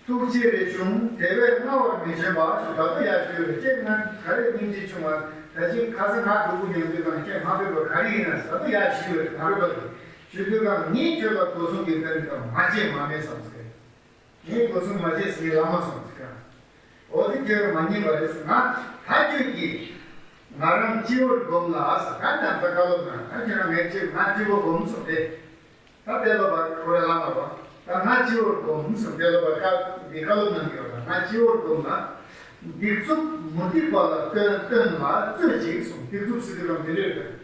ཐུགས་རྗེ་རེ་བྱུང་དེ་བས་སྔ་བར་མི་བྱོན་པ་ཞུ་ད་དུ་ཡར་ཞུས་པས་ཁྱེད་ང་ག་རེ་སྙིང་རྗེ་བྱུང་བ་ད་ཅིག་ཁ་སང་ང་སྡུག་པོ་མྱོང་དུས་དང་ཁྱེད་མ་ཕེབས་པ་ག་རེ་ཡིན་ན་ད་དུ་ཡར་ཞུས་པས་ང་རོ་པ་དེ་ཞུ་དུས་གང་ངས་ཁྱོད་ལ་སྒོ་གསུམ་གྱི་དོན་དང་མ་བྱེད་མ་མེད་བསམ་ཟེར། ངས་སྒོ་གསུམ་མ་བྱས་ཟིན་ལ་མ་སོང་ཟེར་ག་འོ་དེ་ཁྱོད་མ་ཉན་པ་རེད་ཟེར་ང་ད་ཁྱོད་ཀྱིས་ང་རང་སྤྱི་བོར་བསྒོམས་ལ་ཟེར་ག་ནམ་ཚ་བཀའ་སློབ་གནང་ད་ཁྱོད་རང་ངའི་སྤྱི་ང་སྤྱི་བོར་བསྒོམས་སོང་སྟེ། ད་དཔལ་སློབ་པ་ཁོ་རེ་ལ་མ་བ་ད་ང་སྤྱི་བོར་བསྒོམས་སོང་དཔལ་སློབ་པ་བཀའ་འདི་བཀའ་སློབ་གནང་གི་ཡོད་ལ་ང་སྤྱི་བོར་བསྒོམས་ལ། སྡིག་རྩུབ་མུ་སྟེགས་པ་ལ་སྟོན་སྟོན་ལ་རྩོད་ཅིག་གསུངས། སྡིག་རྩུབ་ཟེར་དུས་རང་འདི་རེད།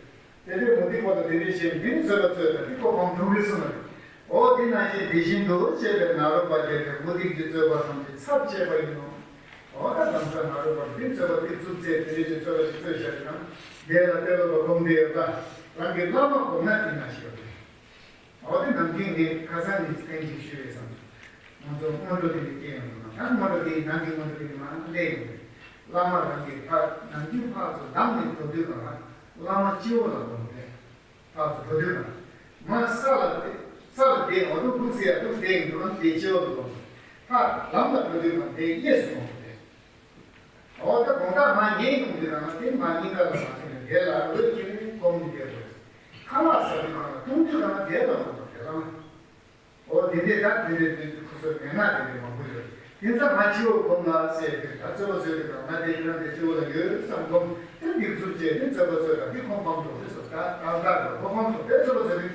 དེ་འདྲའི་མུ་སྟེགས་པ་ལ་དེ་འདྲའི་བཤད་འདི་ནི་རྩོད་པ་རྩོད་དང་འདི་ཁོ་གོང་དྲུང་རེད་གསུངས་པ་རེད། འོ་དེ་ནང་བཞིན་དེ་བཞིན་དུ་བཤད་པའི་ནཱ་རོ་པ་རྒྱལ་པོས་མུ་སྟེགས་ཀྱི་རྩོད་པ་ཐམས་ཅད་ཚར་བཅད་པ་ཡིན་ནོ། འོ་ད་ལམ་སང་ནཱ་རོ་པ་འདི་རྩོད་པ་སྡིག་རྩུབ་རྩེད་དེ་འདྲའི་ཅིག་རྩོད་པ་ཞིག་རྩོད་བཞག་ཡིན་ན། དེ་ལ་དཔལ་སློབ་པ་སྒོམ་བདེ་ཡོད་ད། རང་གི་བླ་མ་སྒོམ་ན་དེ་ན་ཞིག་ཡོད་རེད། འོ་དེ་ནམ་རྒྱུན་ངས་ཁ་སང་ནས་ཐེངས་གཅིག་ཞུས་པའི་བསམ། ང་ཚོ་སྔོན་འགྲོ་དེ་ནས་སྐྱེ་ཡོང་དུས་ན་ད་སྔོན་འགྲོ་དེ་ནང་གི་སྔོན་འགྲོ་དེ་ནས་མར་སླེབས་ཡོང་རེད། བླ་མ་རང་གི་ཕར་ནམ་རྒྱུན་ཕར་ཚུར་ལམ་ནས་འགྲོ་དུས་གང་ལ་བླ་མ་སྤྱི་བོ་ལ་སྒོམ་རེད། ཕར་ཚུར་འགྲོ་དུས་གང་ལ་མར་ས་ལ་བལྟས་ས་ལ་བལྟས་འོ་དུ་འདུག་ཟེར་ཡ་འདུག་ཟེར་ཡིན་འདུག་ན་དེ་སྤྱི་བོ་ལ་སྒོམ་རེད། ཕར་ལམ་ལ་འགྲོ་དུས་གང་ལ་དེ་གཡས་སུ་སྒོམ་རེད། འོ་ད་དགོང་དག་མ་ཉལ་ཡོང་དུས་ན་དེ་མ་སྙིང་ག་ལ་མ་ཐོན་ནས་དེ་ལ་འོད་ཀྱི་རིང་སྒོམ་ནས་བསྡད་དགོས། ཁ་ལག་ཟ་དུས་ན་འཐུང་དུས་ན་དེ་ལ་སྒོམ་དེ་ལ་མ། འོ་དེ་འདྲས་ད་དེ་འདྲས་དེ་ཁོ་ཚོ་མེད་ན་དེ་འདྲས་མང་པོ་ཡོད། དེ་ཚ་མ་ཕྱི་བོ་སྒོམ་ལ་ཟེར་དུས་ད་རྩོད་པ་རྩོད་དུས་ན་ང་དེ་ཁྱེད་རང་དེ་ཕྱི་བོ་ལ་ཡོད་བསམ་སྒོམ་དེ་འདི་ཚུར་བྱས་དེ་རྩོད་པ་རྩོད་ད་དེ་ཁོང་ཁོང་ཚོ་དེ་ཚོ་ད་ད་ད་ཁོ་ཁོང་ཚོ་དེ་རྩོད་པ་རྩོད་དུས།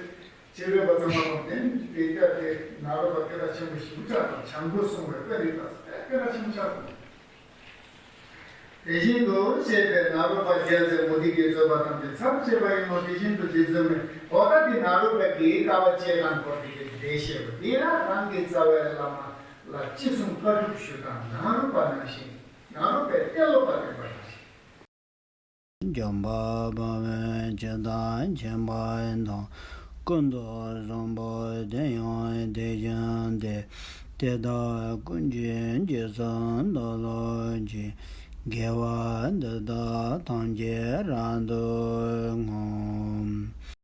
ཕྱི་རོལ་པ་ཚང་མ་ལ་དེ་དེ་ལྟར་དེ་ནཱ་རོ་པ་སྐད་གྲགས་ཆེན་པོ་ཞིག་ཆགས་དང་བྱང་སྒོ་སྲུང་བའི་དཔེ་རིགས་དང་སྐད་གྲགས་ཆེན་པོ་ཆགས་སོང་། དེ་བཞིན་དུ་བཤད་པའི་ནཱ་རོ་པ་རྒྱལ་མཚན་མུ་སྟེགས་ཀྱི་རྩོད་པ་ཐམས་ཅད་ཚར་བཅད་པ་ཡིན་ནོ། དེ་བཞིན་དུ་རྗེ་བཙུན་མའི་འོ་ད་འདི་ནཱ་རོ་པ་གིས་དཀའ་བ་སྤྱད་སྟངས་སྐོར་དེ་གའི་འགྲེལ་བཤད་པ་དེ་ཡང་རང་གི་རྩ་བའི་བླ་མ་ལ་ཅི་གསུང་བཀའ་སྒྲུབ་ཞུ་སྟངས་ནཱ་རོ་པ་ནང་བཞིན་ནཱ་རོ་པའི་ཏེ་ལོ་པ་བསྟན་པ་ནང་བཞིན། འཇམ་དཔལ་དཔའ་བོས་ཇི་ལྟར་མཁྱེན་པ་དང་། ཀུན་ཏུ་བཟང་པོ་དེ་ཡང་དེ་བཞིན་ཏེ། དེ་དག་ཀུན་གྱི་རྗེས་སུ་བདག་སློབ་ཅིང་། དགེ་བ་འདི་དག་ཐམས་ཅད་རབ་ཏུ་བསྔོ།